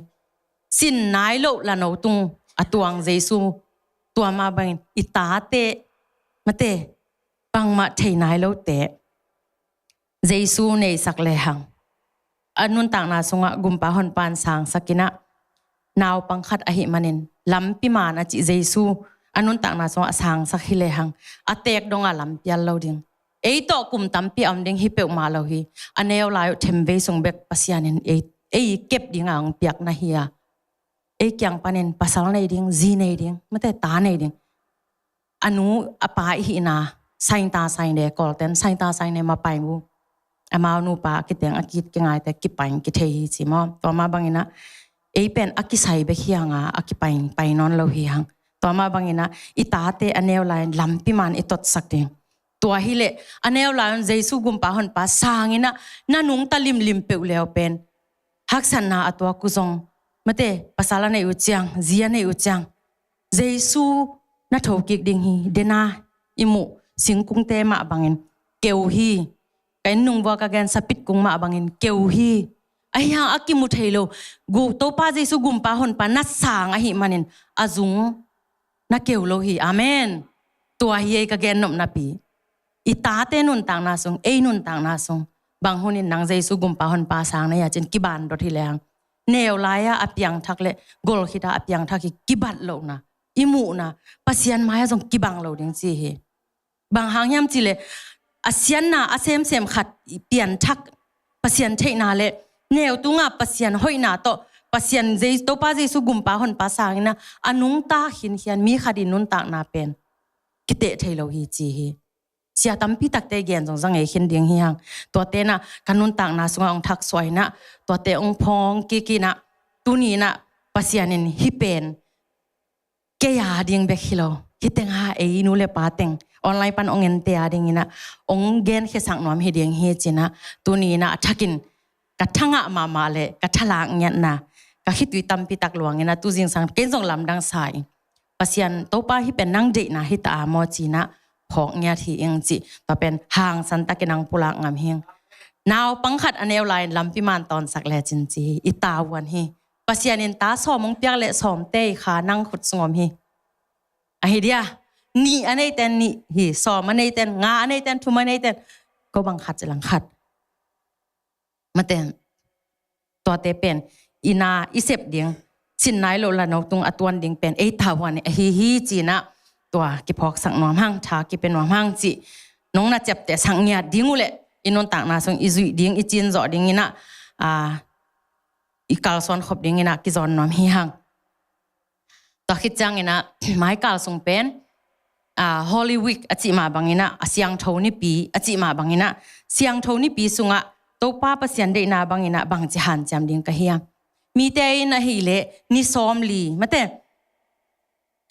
Sin nai lo lano tung a tuang Jesu, tua mah bangin i tate, mate, bangmah thei nai lote Jesu neisak lehang, a nuntakna sungah Gumpa Honpa in sangsak in ah, naupang khat ahih manin lampi man a cih Jesu a nuntakna sungah a sangsak hi lehang, a teek dongah lam pial lo ding. Ei tawh kum tampi a om ding hi peuhmah lo hi. A neu lai uh themvei sung bek Pasian in ei, ei kep dingah hong piakna hi a, ei kiang panin pasal nei ding, zi nei ding, mate, ta nei ding. A nu a pa i hihna, saingta saine, Kawlten saingta saine, mapai mu, amau nupa a kiteng a kit kingaite kipaing kithei hi ci maw. Tua mah bangin ah ei pen a kisai bek hi hang a, a kipaing pai nawn lo hi hang. Tua mah bangin ah i tate a neu lai-in lampi man i totsak ding. Tua hileh a neu lai-un Jesu Gumpa Honpa sangin ah na nungta limlim peuh leu pen haksatna a tuak uh zong, mate, pasal a neih uh ciang, zi a neih uh ciang, Jesu na thokik ding hi. Dena i muh singkungte mah bangin keu hi. Ka inn nung vua ka gen sapitkung mah bangin keu hi. Ahi hang a kimu thei lo, gu, Topa Jesu Gumpa Honpa na sang ahih manin a zung na keu lo hi. Amen. Tua hi ei ka gen nopnapi. I tate nuntakna sung, ei nuntakna sung, bang hunin nang Jesu Gumpa Honpa sang na hia cin kiban dot hi lehang, neu lai-a a piangthak le gol khita a piangthak hi kibat lohna, i muhna, Pasian mai-ah zong kibang lo ding ci hi. Bang hang hiam cihleh a sianna a semsem khat i pianthak Pasian theihna le neu tunga Pasian hoihna tawh Pasian Jesu, Topa Jesu Gumpa Honpa sangin ah a nungta khinkhian mi khat i nuntakna pen kiteh thei lo hi ci hi. Sia tampi takte gen zong zang ei khin ding hi hang. Tuate in ah ka nuntakna sungah hong thaksuah in ah, tuate hong phawng kik in ah, tuni in ah Pasian in hih pen kei a ding bek hi lo, hih teng a ei nu le pa teng online pan hong ente a dingin ah hong genkhiasak nuam hi ding hi ci in ah, tuni in ah a thakin ka thangah mahmah le ka thalak ngiatna, ka khitui tampi tak luangin ah tu zingsang kei zong lamdang sa ing. Pasian, Topa, hih pen nang deihna hi ta a maw ci in ah phawk ngiat hi ing cih, tua pen hangsan takin hong pulak ngam hi ing. Naupang khat a neu lai-in lampi man tawnsak lecin ci hi, i tavuan hi. Pasian in ta sawm hong piak leh sawmte i kha nang khut sung om hi. Ahi dia, nih a neiten nih hi, sawm a neiten, nga a neiten, thum a neiten, ko bang khat ci lang khat. Mate, tuate pen i na i sep ding, sin nai lo lano tung a tuan ding pen ei tavuan ahi hi ci in ah, tua kiphawksak nuam hang, tha kipia nuam hang cih nong na ciaptehsak ngiat ding uh leh i nuntakna sung i zuih ding, i cin zawh dingin ah, a, i kalsuan khop dingin ah kizawn nuam hi hang. Tua khit ciangin ah, maikal sung pen, a, Holy Week a cih mah bangin ah, a siangtho nipi a cih mah bangin ah, siangtho nipi sungah Topa Pasian deihna bangin ah bangci hanciam ding ka hiam? Mite in ahih leh ni sawmli, mate,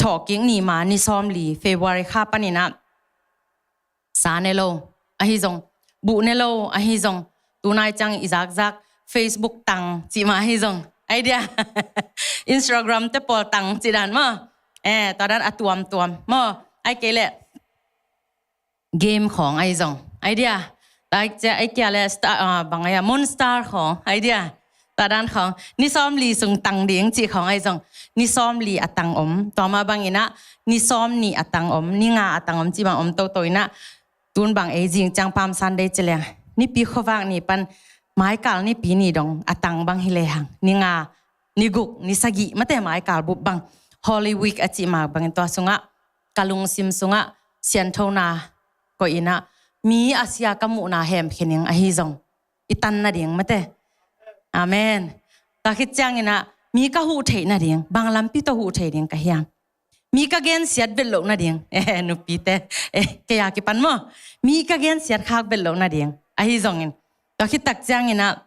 thawhkik ni ma ni sawmli February kha panin ah sa ne lo ahi zong, buh ne lo ahi zong, tunai ciang i zakzak Facebook tang cih mah ahi zong, ai dia, Instagram te pawl tang cih dan maw, eh, tua dan a tuamtuam maw, ai kei leh game khawng ahi zong, ai dia, ai kia leh star, ah, bang ai a, Monster khawng, ai dia, tua dan khawng, ni sawmli sung tang ding cih khawng ahi zong, ni sawmli a tang om, tua mah bangin ah ni sawmnih a tang om, ni nga a tang om cih bang om toto in ah, tun bang ei zing ciang Palm Sunday ci leng, nipi khuavak ni pan maikal nipi ni dong a tang bang hi lehang, ni nga ni guk, ni sagih, mate, mai kal bup bang, Holy Week a cih mah bangin tua sungah, ka lungsim sungah sianthona koih in ah, mi a sia ka muhna hemkhe ning ahi zong i tan nading, mate. Amen. Tua khit ciangin ah, mi ka huh theih nading, bang lampi tawh huh thei ding ka hiam? Mi ka gensiat vet loh nading, eh, nupite, eh, kei a kipan maw, mi ka gensiat khak vet loh nading ahi zongin, tua khit tak ciangin ah,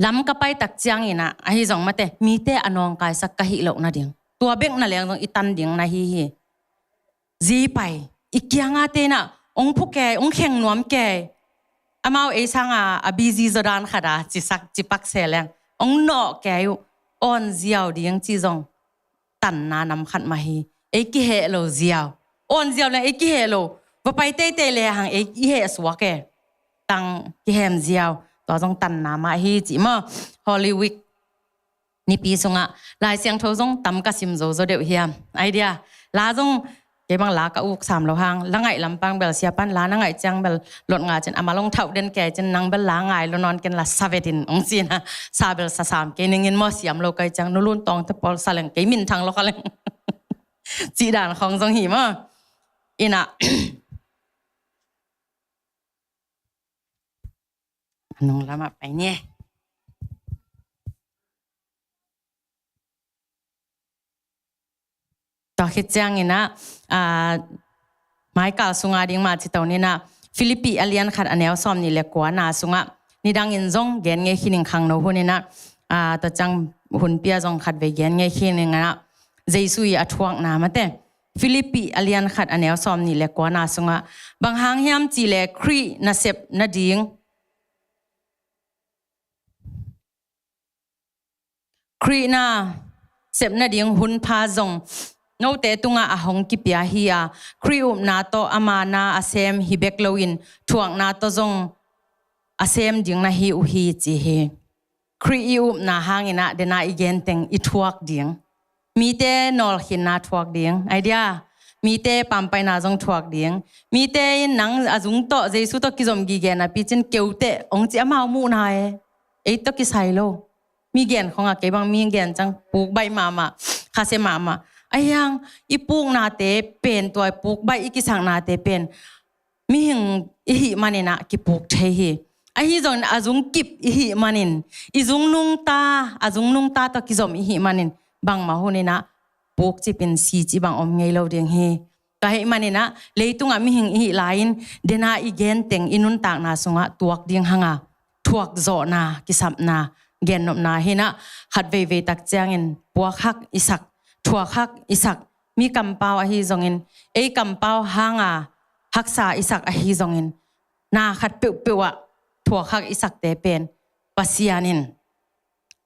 lam ka pai tak ciangin ah ahi zong, mate, mite a nawngkaisak ka hih loh nading, tua bek na leng zong i tan ding na hi hi. Zi pai, i kiangah te in ah, hong phu kei, hong kheng nuam kei, amau ei sangah a busy zaw dan khat a, cisak, cipak se leng, hong nawh kei uh, awn ziau ding ci zong, tanna nam khat mah hi. Ei kiheh lo ziau, awn ziau leng ei kiheh lo, va pai teitei le hang ei i heh suak e, tang kihem ziau, tua zong tanna mah hi ci maw. Holy Week nipi sungah Lai Siangtho zong tam ka sim zo zaw deuh hiam? Ai dia, la zong, kei bang la ka uk sam lo hang, la ngaih lampang bel, sia pan la na ngaih ciang bel, lot nga cin, a ma long thauh den kei cin, nang bel la ngai lo nawn ken la sa vet in, hong ci in ah, sa bel sa sam kei ning in maw, siam lo kai ciang, nu Lun Tawng te pawl sa leng kei minthang lo kha leng, cih dan khawng zong hi maw. In ah, a nung lamah pai ni. Tua khit ciangin ah, ah, mai kal sunga ding mah ci to ni in ah, Philippi a lian khat a neu sawm nih le kuana sungah, nidangin zong gen ngei khin ing, khangno hun in ah, ah, tua ciang hun pia zong khat vei gen ngei khin ing ah, Jesu i a thuakna, mate, Philippi a lian khat a neu sawm nih le kuana sungah, bang hang hiam cih leh Khrih nasep nading, Khrih nasep nading hun pha zong note tungah a hong kipia hi a, Khrih upna tawh ama na a sem hi bek loin, thuakna tawh zong a sem ding na hi uh hi, ci hi. Khrih i upna hangin ah, dena i gen teng i thuak ding. Mite nawlkhinna thuak ding, ai dia, mite pampaina zong thuak ding. Mite in nang a zung tawh, Jesu tawh kizom gige napi cin, keute hong ci, amau muhna e, ei tawh kisai lo. Mi gen khong ah, kei bang mi gen ciang puk baih mahmah, khasia mahmah. Ahi hang i puknate pen, tua puk baih i kisaknate pen, mihing i hih manin ah kipuk thei hi. Ahi zongin a zung kip i hih manin, i zung nungta, a zung nungta tawh kizom i hih manin, bangmah hun in ah pukcip in sicip bang om ngei lo ding hi. Tua ahih manin ah, leitungah mihing i hih lai-in, dena i gen teng i nuntakna sungah tuak ding hang a, thuak zawhna, kisapna, gennopna hi in ah, khat veivei tak ciangin puak hak i sak, thuak hak i sak, mi kampau ahi zongin, ei kampau hang a haksa i sak ahi zongin, na khat peuhpeuh ah thuak hak i sakte pen, Pasian in,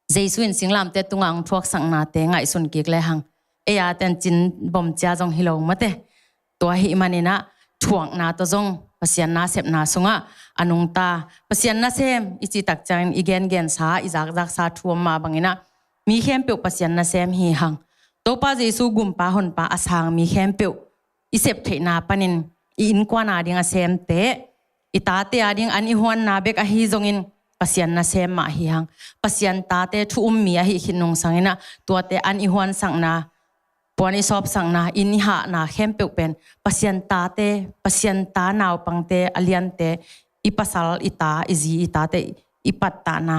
Jesu in singlamteh tungah hong thuaksaknate ngaihsun kik le hang, ei a ten cin bom cia zong hi lo mate. Tua ahih manin ah, thuakna tawh zong Pasian nasepna sungah a nungta, Pasian nasem i cih tak ciangin i gengensa, i zakzaksa thu om mah bangin ah, mi khempeuh Pasian nasem hi hang. Topa Jesu gumpa honpa a sang mi khempeuh i sep theihna panin, i innkuan a ding a semte, i tate a ding an i huanna bek ahi zongin, Pasian nasem mah hi hang. Pasian tate thu um mi ahih khit nungsangin ah, tuate an i huansakna, puan i sawpsakna, inn i hahna khempeuh pen, Pasian tate, Pasian ta naupangte, a liante, i pasal, i ta, i zi, i tate i pattahna,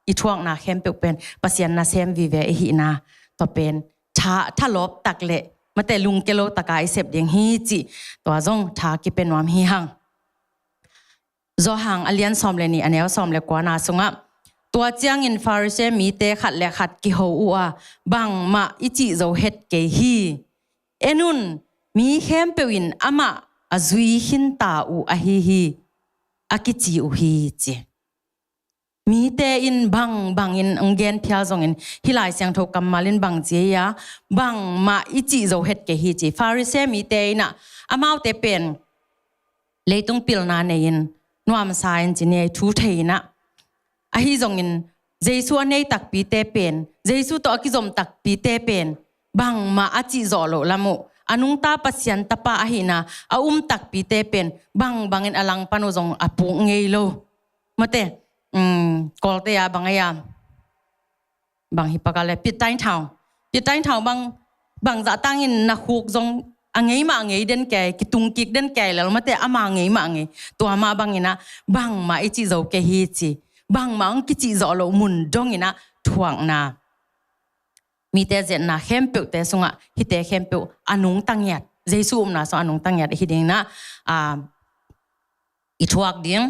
i thuakna khempeuh pen Pasian nasem vive i hihna, tua pen tha, thalawp tak le mate, lungke lo taka i sep ding hi cih, tua zong tha kipia nuam hi hang. Johan a lian sawm le nih, a neu sawm le kuana sungah, tua ciangin Pharisee mite khat le khat kiho uh a, bangmah i cih zo het kei hi. En un, mi khempeuh in amah a zui khinta uh ahi hi, a kici uh hi, ci. Mite in bangbangin hong gen phial zongin, hih Lai Siangtho kammal in bang ci ei a, bangmah i cih zo het kei hi, ci. Pharisee mite in ah, amaute pen leitung pilna nei-in, nuamsa in ci ni ei, thu thei in ah, ahi zongin, Jesu a nei takpite pen, Jesu tawh a kizom takpite pen, bangmah a cih zawh loh lam uh, a nungta Pasian tapa ahihna a um takpite pen, bangbangin a langpan uh zong a puk ngei lo. Mate, um, Kawlte a bang ei a, bang hi pakal le, pit tainthau. Pit tainthau bang, bang zahtangin na khuk zong a ngei mah ngei den kei, kitung kik den kei le, mate ama ngei mah ngei. Tua mah bangin ah, bangmah i cih zo kei hi ci. Bangmah hong kicih zawh loh mun dongin ah thuakna. Mite zetna khempeuhte sungah, hihte khempeuh a nungta ngiat. Jesu upna sungah a nungta ngiat hi dingin ah, a, i thuak ding.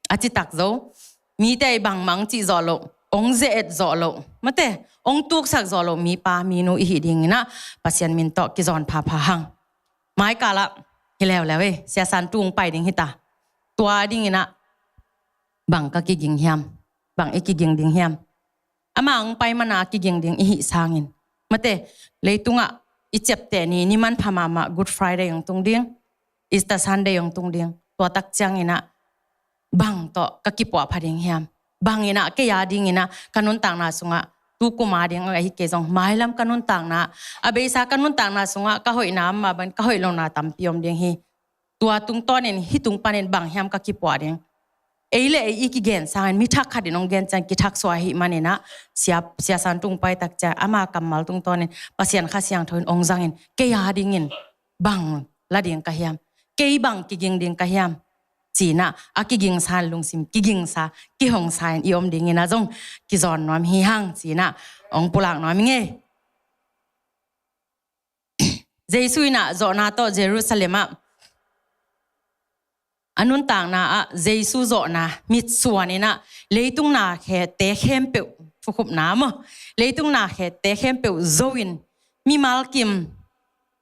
A citak zo. Mite i bangmah hong cih zawh loh, hong ze-et zawh loh, mate, hong tuksak zawh loh mipa minu i hih dingin ah Pasian min tawh kizawn phapha hang. Maikalah hi leuleu ei, Sia San Tung pai ding hita. Tua dingin ah bang ka kiging hiam? Bang i kiging ding hiam? Ama hong pai mana kiging ding i hih sangin, mate, leitungah i ciapteh ni, ni manpha mahmah Good Friday hong tung ding, Easter Sunday hong tung ding. Tua tak ciangin ah bang tawh ka kipuahpha ding hiam? Bangin ah kei a dingin ah ka nuntakna sungah, tu kum a ding ahi kei zong, mailam ka nuntakna, a beisa ka nuntakna sungah ka hoihna mah bangin ka hoih lohna tampi om ding hi. Tua tungtawnin, hih tung panin bang hiam ka kipuah ding? Ei le ei i kigen sangin, mi thak khatin hong gen ciang kithak suak ahih manin ah, Sia, Sia San Tung pai tak ciang ama kammal tungtawnin Pasian Kha Siangtho in hong zangin, kei a dingin bang la ding ka hiam? Kei bang kiging ding ka hiam? Ci-in ah a kigingsa in lungsim kigingsa, kihongsa in i om dingin ah zong kizawn nuam hi hang ci-in ah hong pulak nuam ing ei. Jesu in ah zawhna tawh Jerusalem ah a nuntakna ah, Jesu zawhna mitsuan in ah leitung na khete khempeuh thukhupna maw, leitung na khete khempeuh zo in mimal kim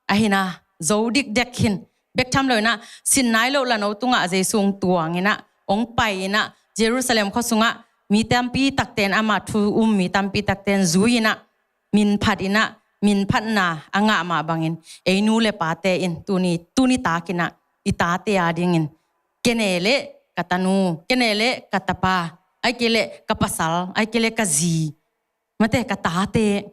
ahi na, zo dikdek hin, bek tham lo in ah sin nai loh lano tungah Jesu hong tuang in ah, hong pai in ah, Jerusalem khua sungah mi tampi takte in ama thu um mi tampi takte in zui in ah, min phat in ah, min phatna a ngah mah bangin, ei nu le pate in tuni, tuni tak in ah i tate a dingin, kene le ka tanu, kene le ka tapa, ahih kei le ka pasal, ahih kei le ka zi, mate, ka tate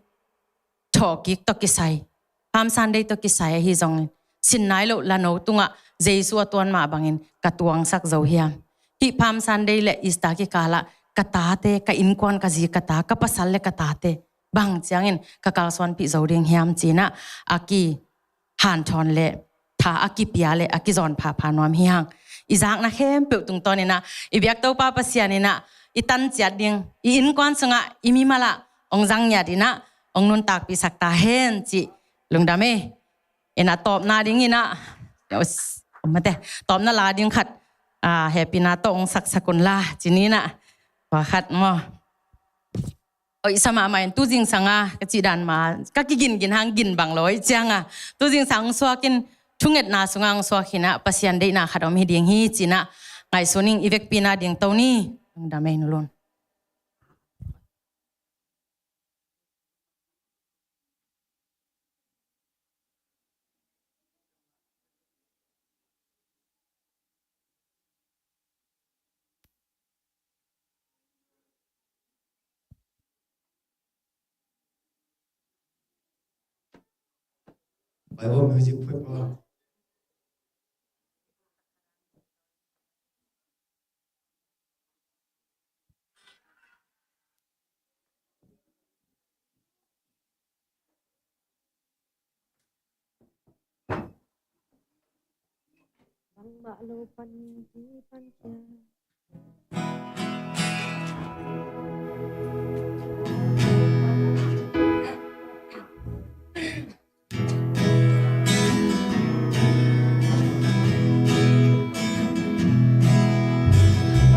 thawhkik tawh kisai, Palm Sunday tawh kisai ahi zongin, sin nai loh lano tungah Jesu a tuan mah bangin ka tuangsak zo hiam? Hih Palm Sunday le Easter kikalah ka tate, ka innkuan, ka zi, ka ta, ka pasal le ka tate bang ciangin ka kalsuanpih zo ding hiam ci-in ah a kihanthawn le tha a kipia le a kizawn phapha nuam hi hang. I zakna khempeuh tungtawn in ah i biak Topa Pasian in ah i tan ciat ding, i innkuan sungah, i mimal ah hong zang ngiat in ah hong nuntakpihsak ta hen cih lungdam ei. In ah tawpna dingin ah, mate, tawpna la ding khat, a, hehpihna tawh hong saksak un la ci-in ah, tua khat maw. Hoih sa mahmah in, tu zingsang a ka cih dan mah ka kigingin hang gin bang lo hi ciang a, tu zingsang hong suak in, thungetna sungah hong suak hi in ah, Pasian deihna khat om hi ding hi ci-in ah ngaihsun ing. I vekpi-in ah dingto ni. Lungdam ei, Nu Lun. Bible music phoih pah. Bangmah lo pan kipan khia.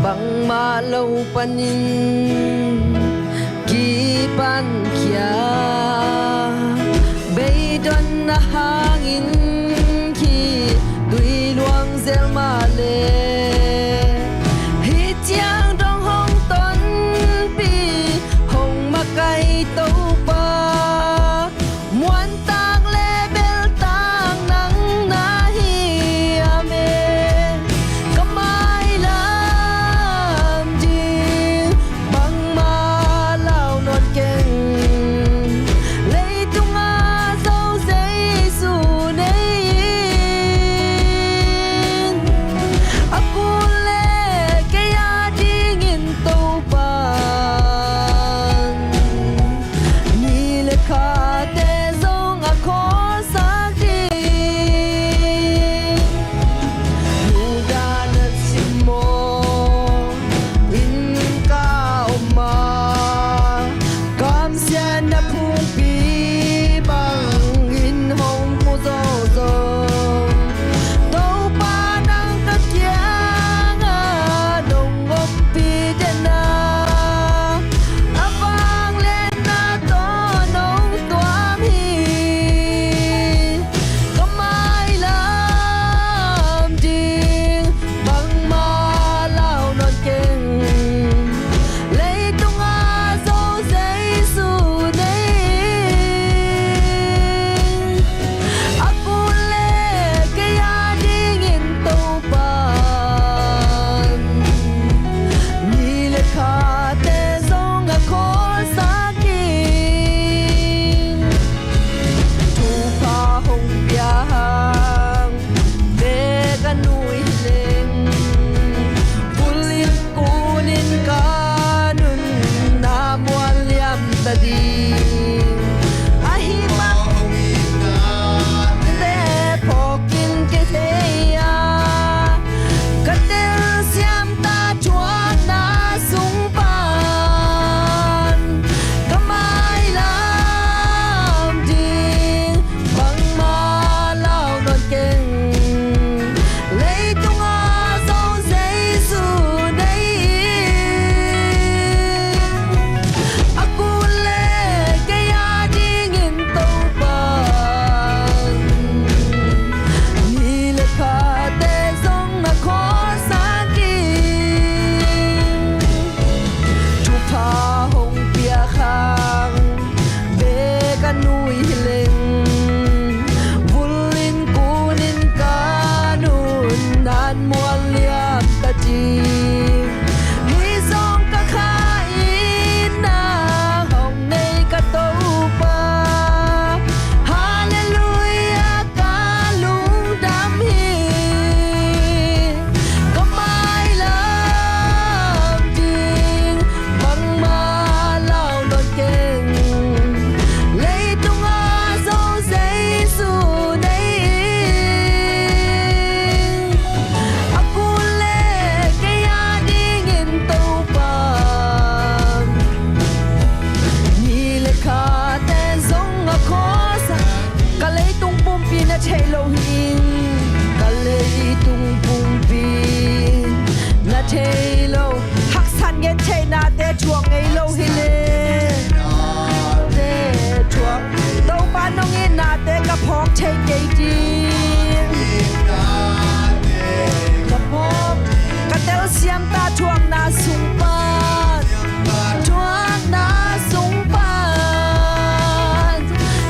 Bangmah lo panin kipan khia, beidonna hangin khitui luang zel mah leh, hih ciang dong hong tonpih, hong makaih Topa, muantak le beltak nang na hiam e. Ka mailam ding bangmah lau nawn keng, leitung a zo Jesu nei in. A thei kei ding. Ka phawk, ka telsiam ta thuakna sung pan, thuakna sung pan,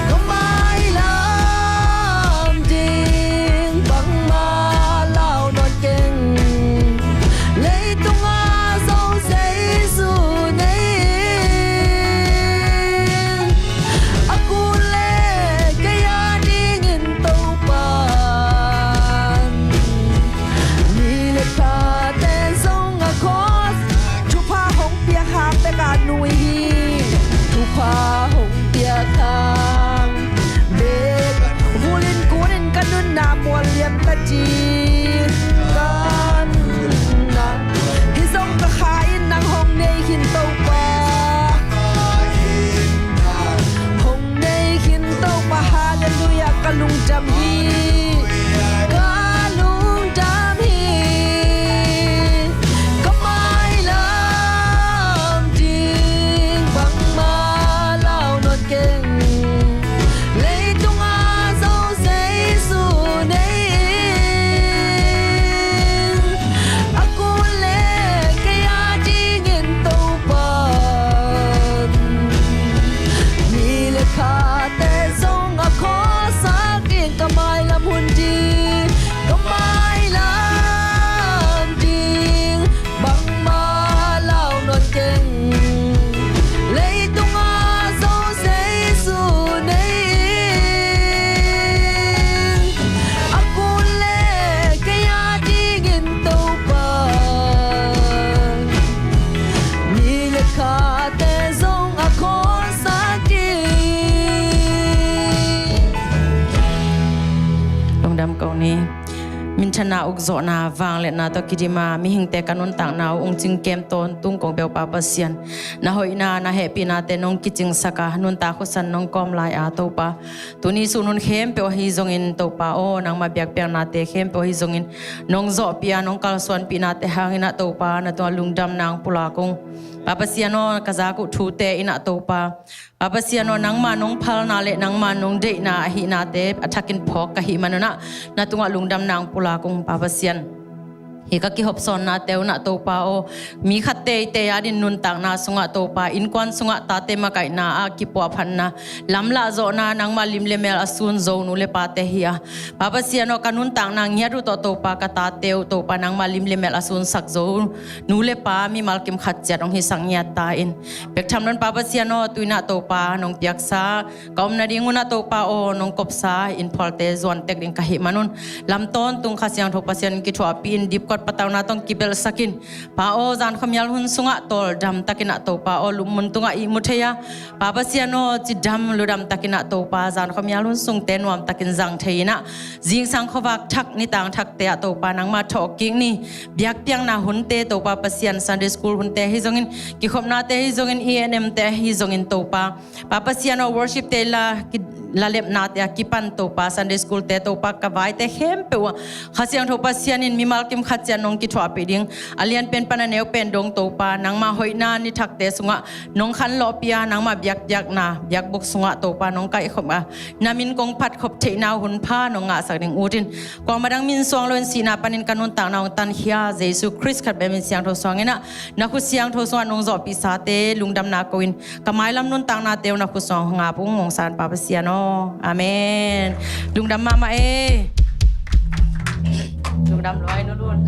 ka mailam ding bangmah lau nawn keng. Leitungah zo Jesu nei in, a kul le kei a dingin Topan, mi le khate zong a khuasa, thupha hong piak hang bek a nui hi. Thupha hong piak hang bek, vulin kunin ka nunna mual liam ta ci. Ka nunna hi zong ka kha in nang hong nei khin Topa, hong nei khin Topa. Halleluiah. Ka lungdam hi, ka lungdam hi. Ka mailam ding bangmah lau nawn keng. Leitungah zo Jesu nei in, a kul le kei a dingin Topan, mi le khate zong a khuasa ding. Ka mailam hun ding, ka mailam ding bangmah lau nawn keng. Leitungah zo Jesu nei in, a kul le kei a dingin Topan, mi le khate zong a khuasa ding. Lungdam ko ni. Minthanna, ukzawhna, vangliatna tawh kidim a mihingte ka nuntakna uh ung cingkem tawntung kong pia uh Pa Pasian, na hoihna, na hehpihnate nong kicingsak a, nuntak khuasan nong kawm lai a Topa, tuni sun hun khempeuh ahi zongin Topa aw, nangmah biakpiaknate khempeuh ahi zongin nong zawhpih a, nong kalsuanpihnate hangin ah Topa, na tungah lungdamna hong pulak ung. Pa Pasian aw, ka zak uh thute in ah Topa, Pa Pasian aw, nangmah nong phalna le nangmah nong deihna ahihnate a thakin phawk ka hih manun ah na tungah lungdamna hong pulak ung Pa Pasian. Hih ka kihopsawnnate un ah Topa aw, mi khat teitei adingin nuntakna sungah Topa, innkuan sungah tate makaihna ah kipuahphatna, lamlah zawhna, nangmah lim le mel a sun zo nu le pate hi a, Pa Pasian aw, ka nuntakna ngiat uh tawh Topa, ka tate uh Topa, nangmah lim le mel a sunsak zo nu le pa mimal kim khat ciat hong hisak ngiat ta in. Bek tham loin Pa Pasian aw, tu-in ah Topa, nong piaksa ka om nading un ah Topa aw, nong kopsa innphualte zuan tek ding ka hih manun, lam tawntung Kha Siangtho Pasian kithuahpih in, dipkuat patauhna tawh kibelhsak in. Pa aw, zan khuamial hun sungah tawldam takin ah Topa aw, lupmun tungah ihmu thei a, Pa Pasian aw, cidam ludam takin ah Topa, zan khuamial hun sungte nuam takin zang thei in ah, zingsang khuavak thak nitang thakte ah Topa, nangmah thawhkik ni. Biakpiakna hunte Topa Pasian, Sunday school hunte ahi zongin, kikhopnate ahi zongin, E N M te ahi zongin Topa, Pa Pasian aw, worship te la ki, la lepnate a kipan Topa, Sunday school te Topa, ka vaite khempeuh ah Kha Siangtho Pasian in mimal kim khat ciat nong kithuahpih ding, a lianpen pan a neupen dong Topa, nangmah hoihna nithakte sungah nong khanlawhpih a, nangmah biakpiakna biakbuk sungah Topa, nong kaihkhop a, na min kong phatkhop theihna uh hun pha nong ngahsak ding ut in. Kuamah dang min suang loin sihna panin ka nuntakna hong tankhia Jesu Khrist khat bek min siangtho suangin ah, na khut siangtho sungah nong zawhpihsate lungdamna ko in, ka mailam nuntaknate uh na khut suang hong ap ung, hong san Pa Pasian aw. Amen. Lungdam mahmah e. Lungdam luai nu lun.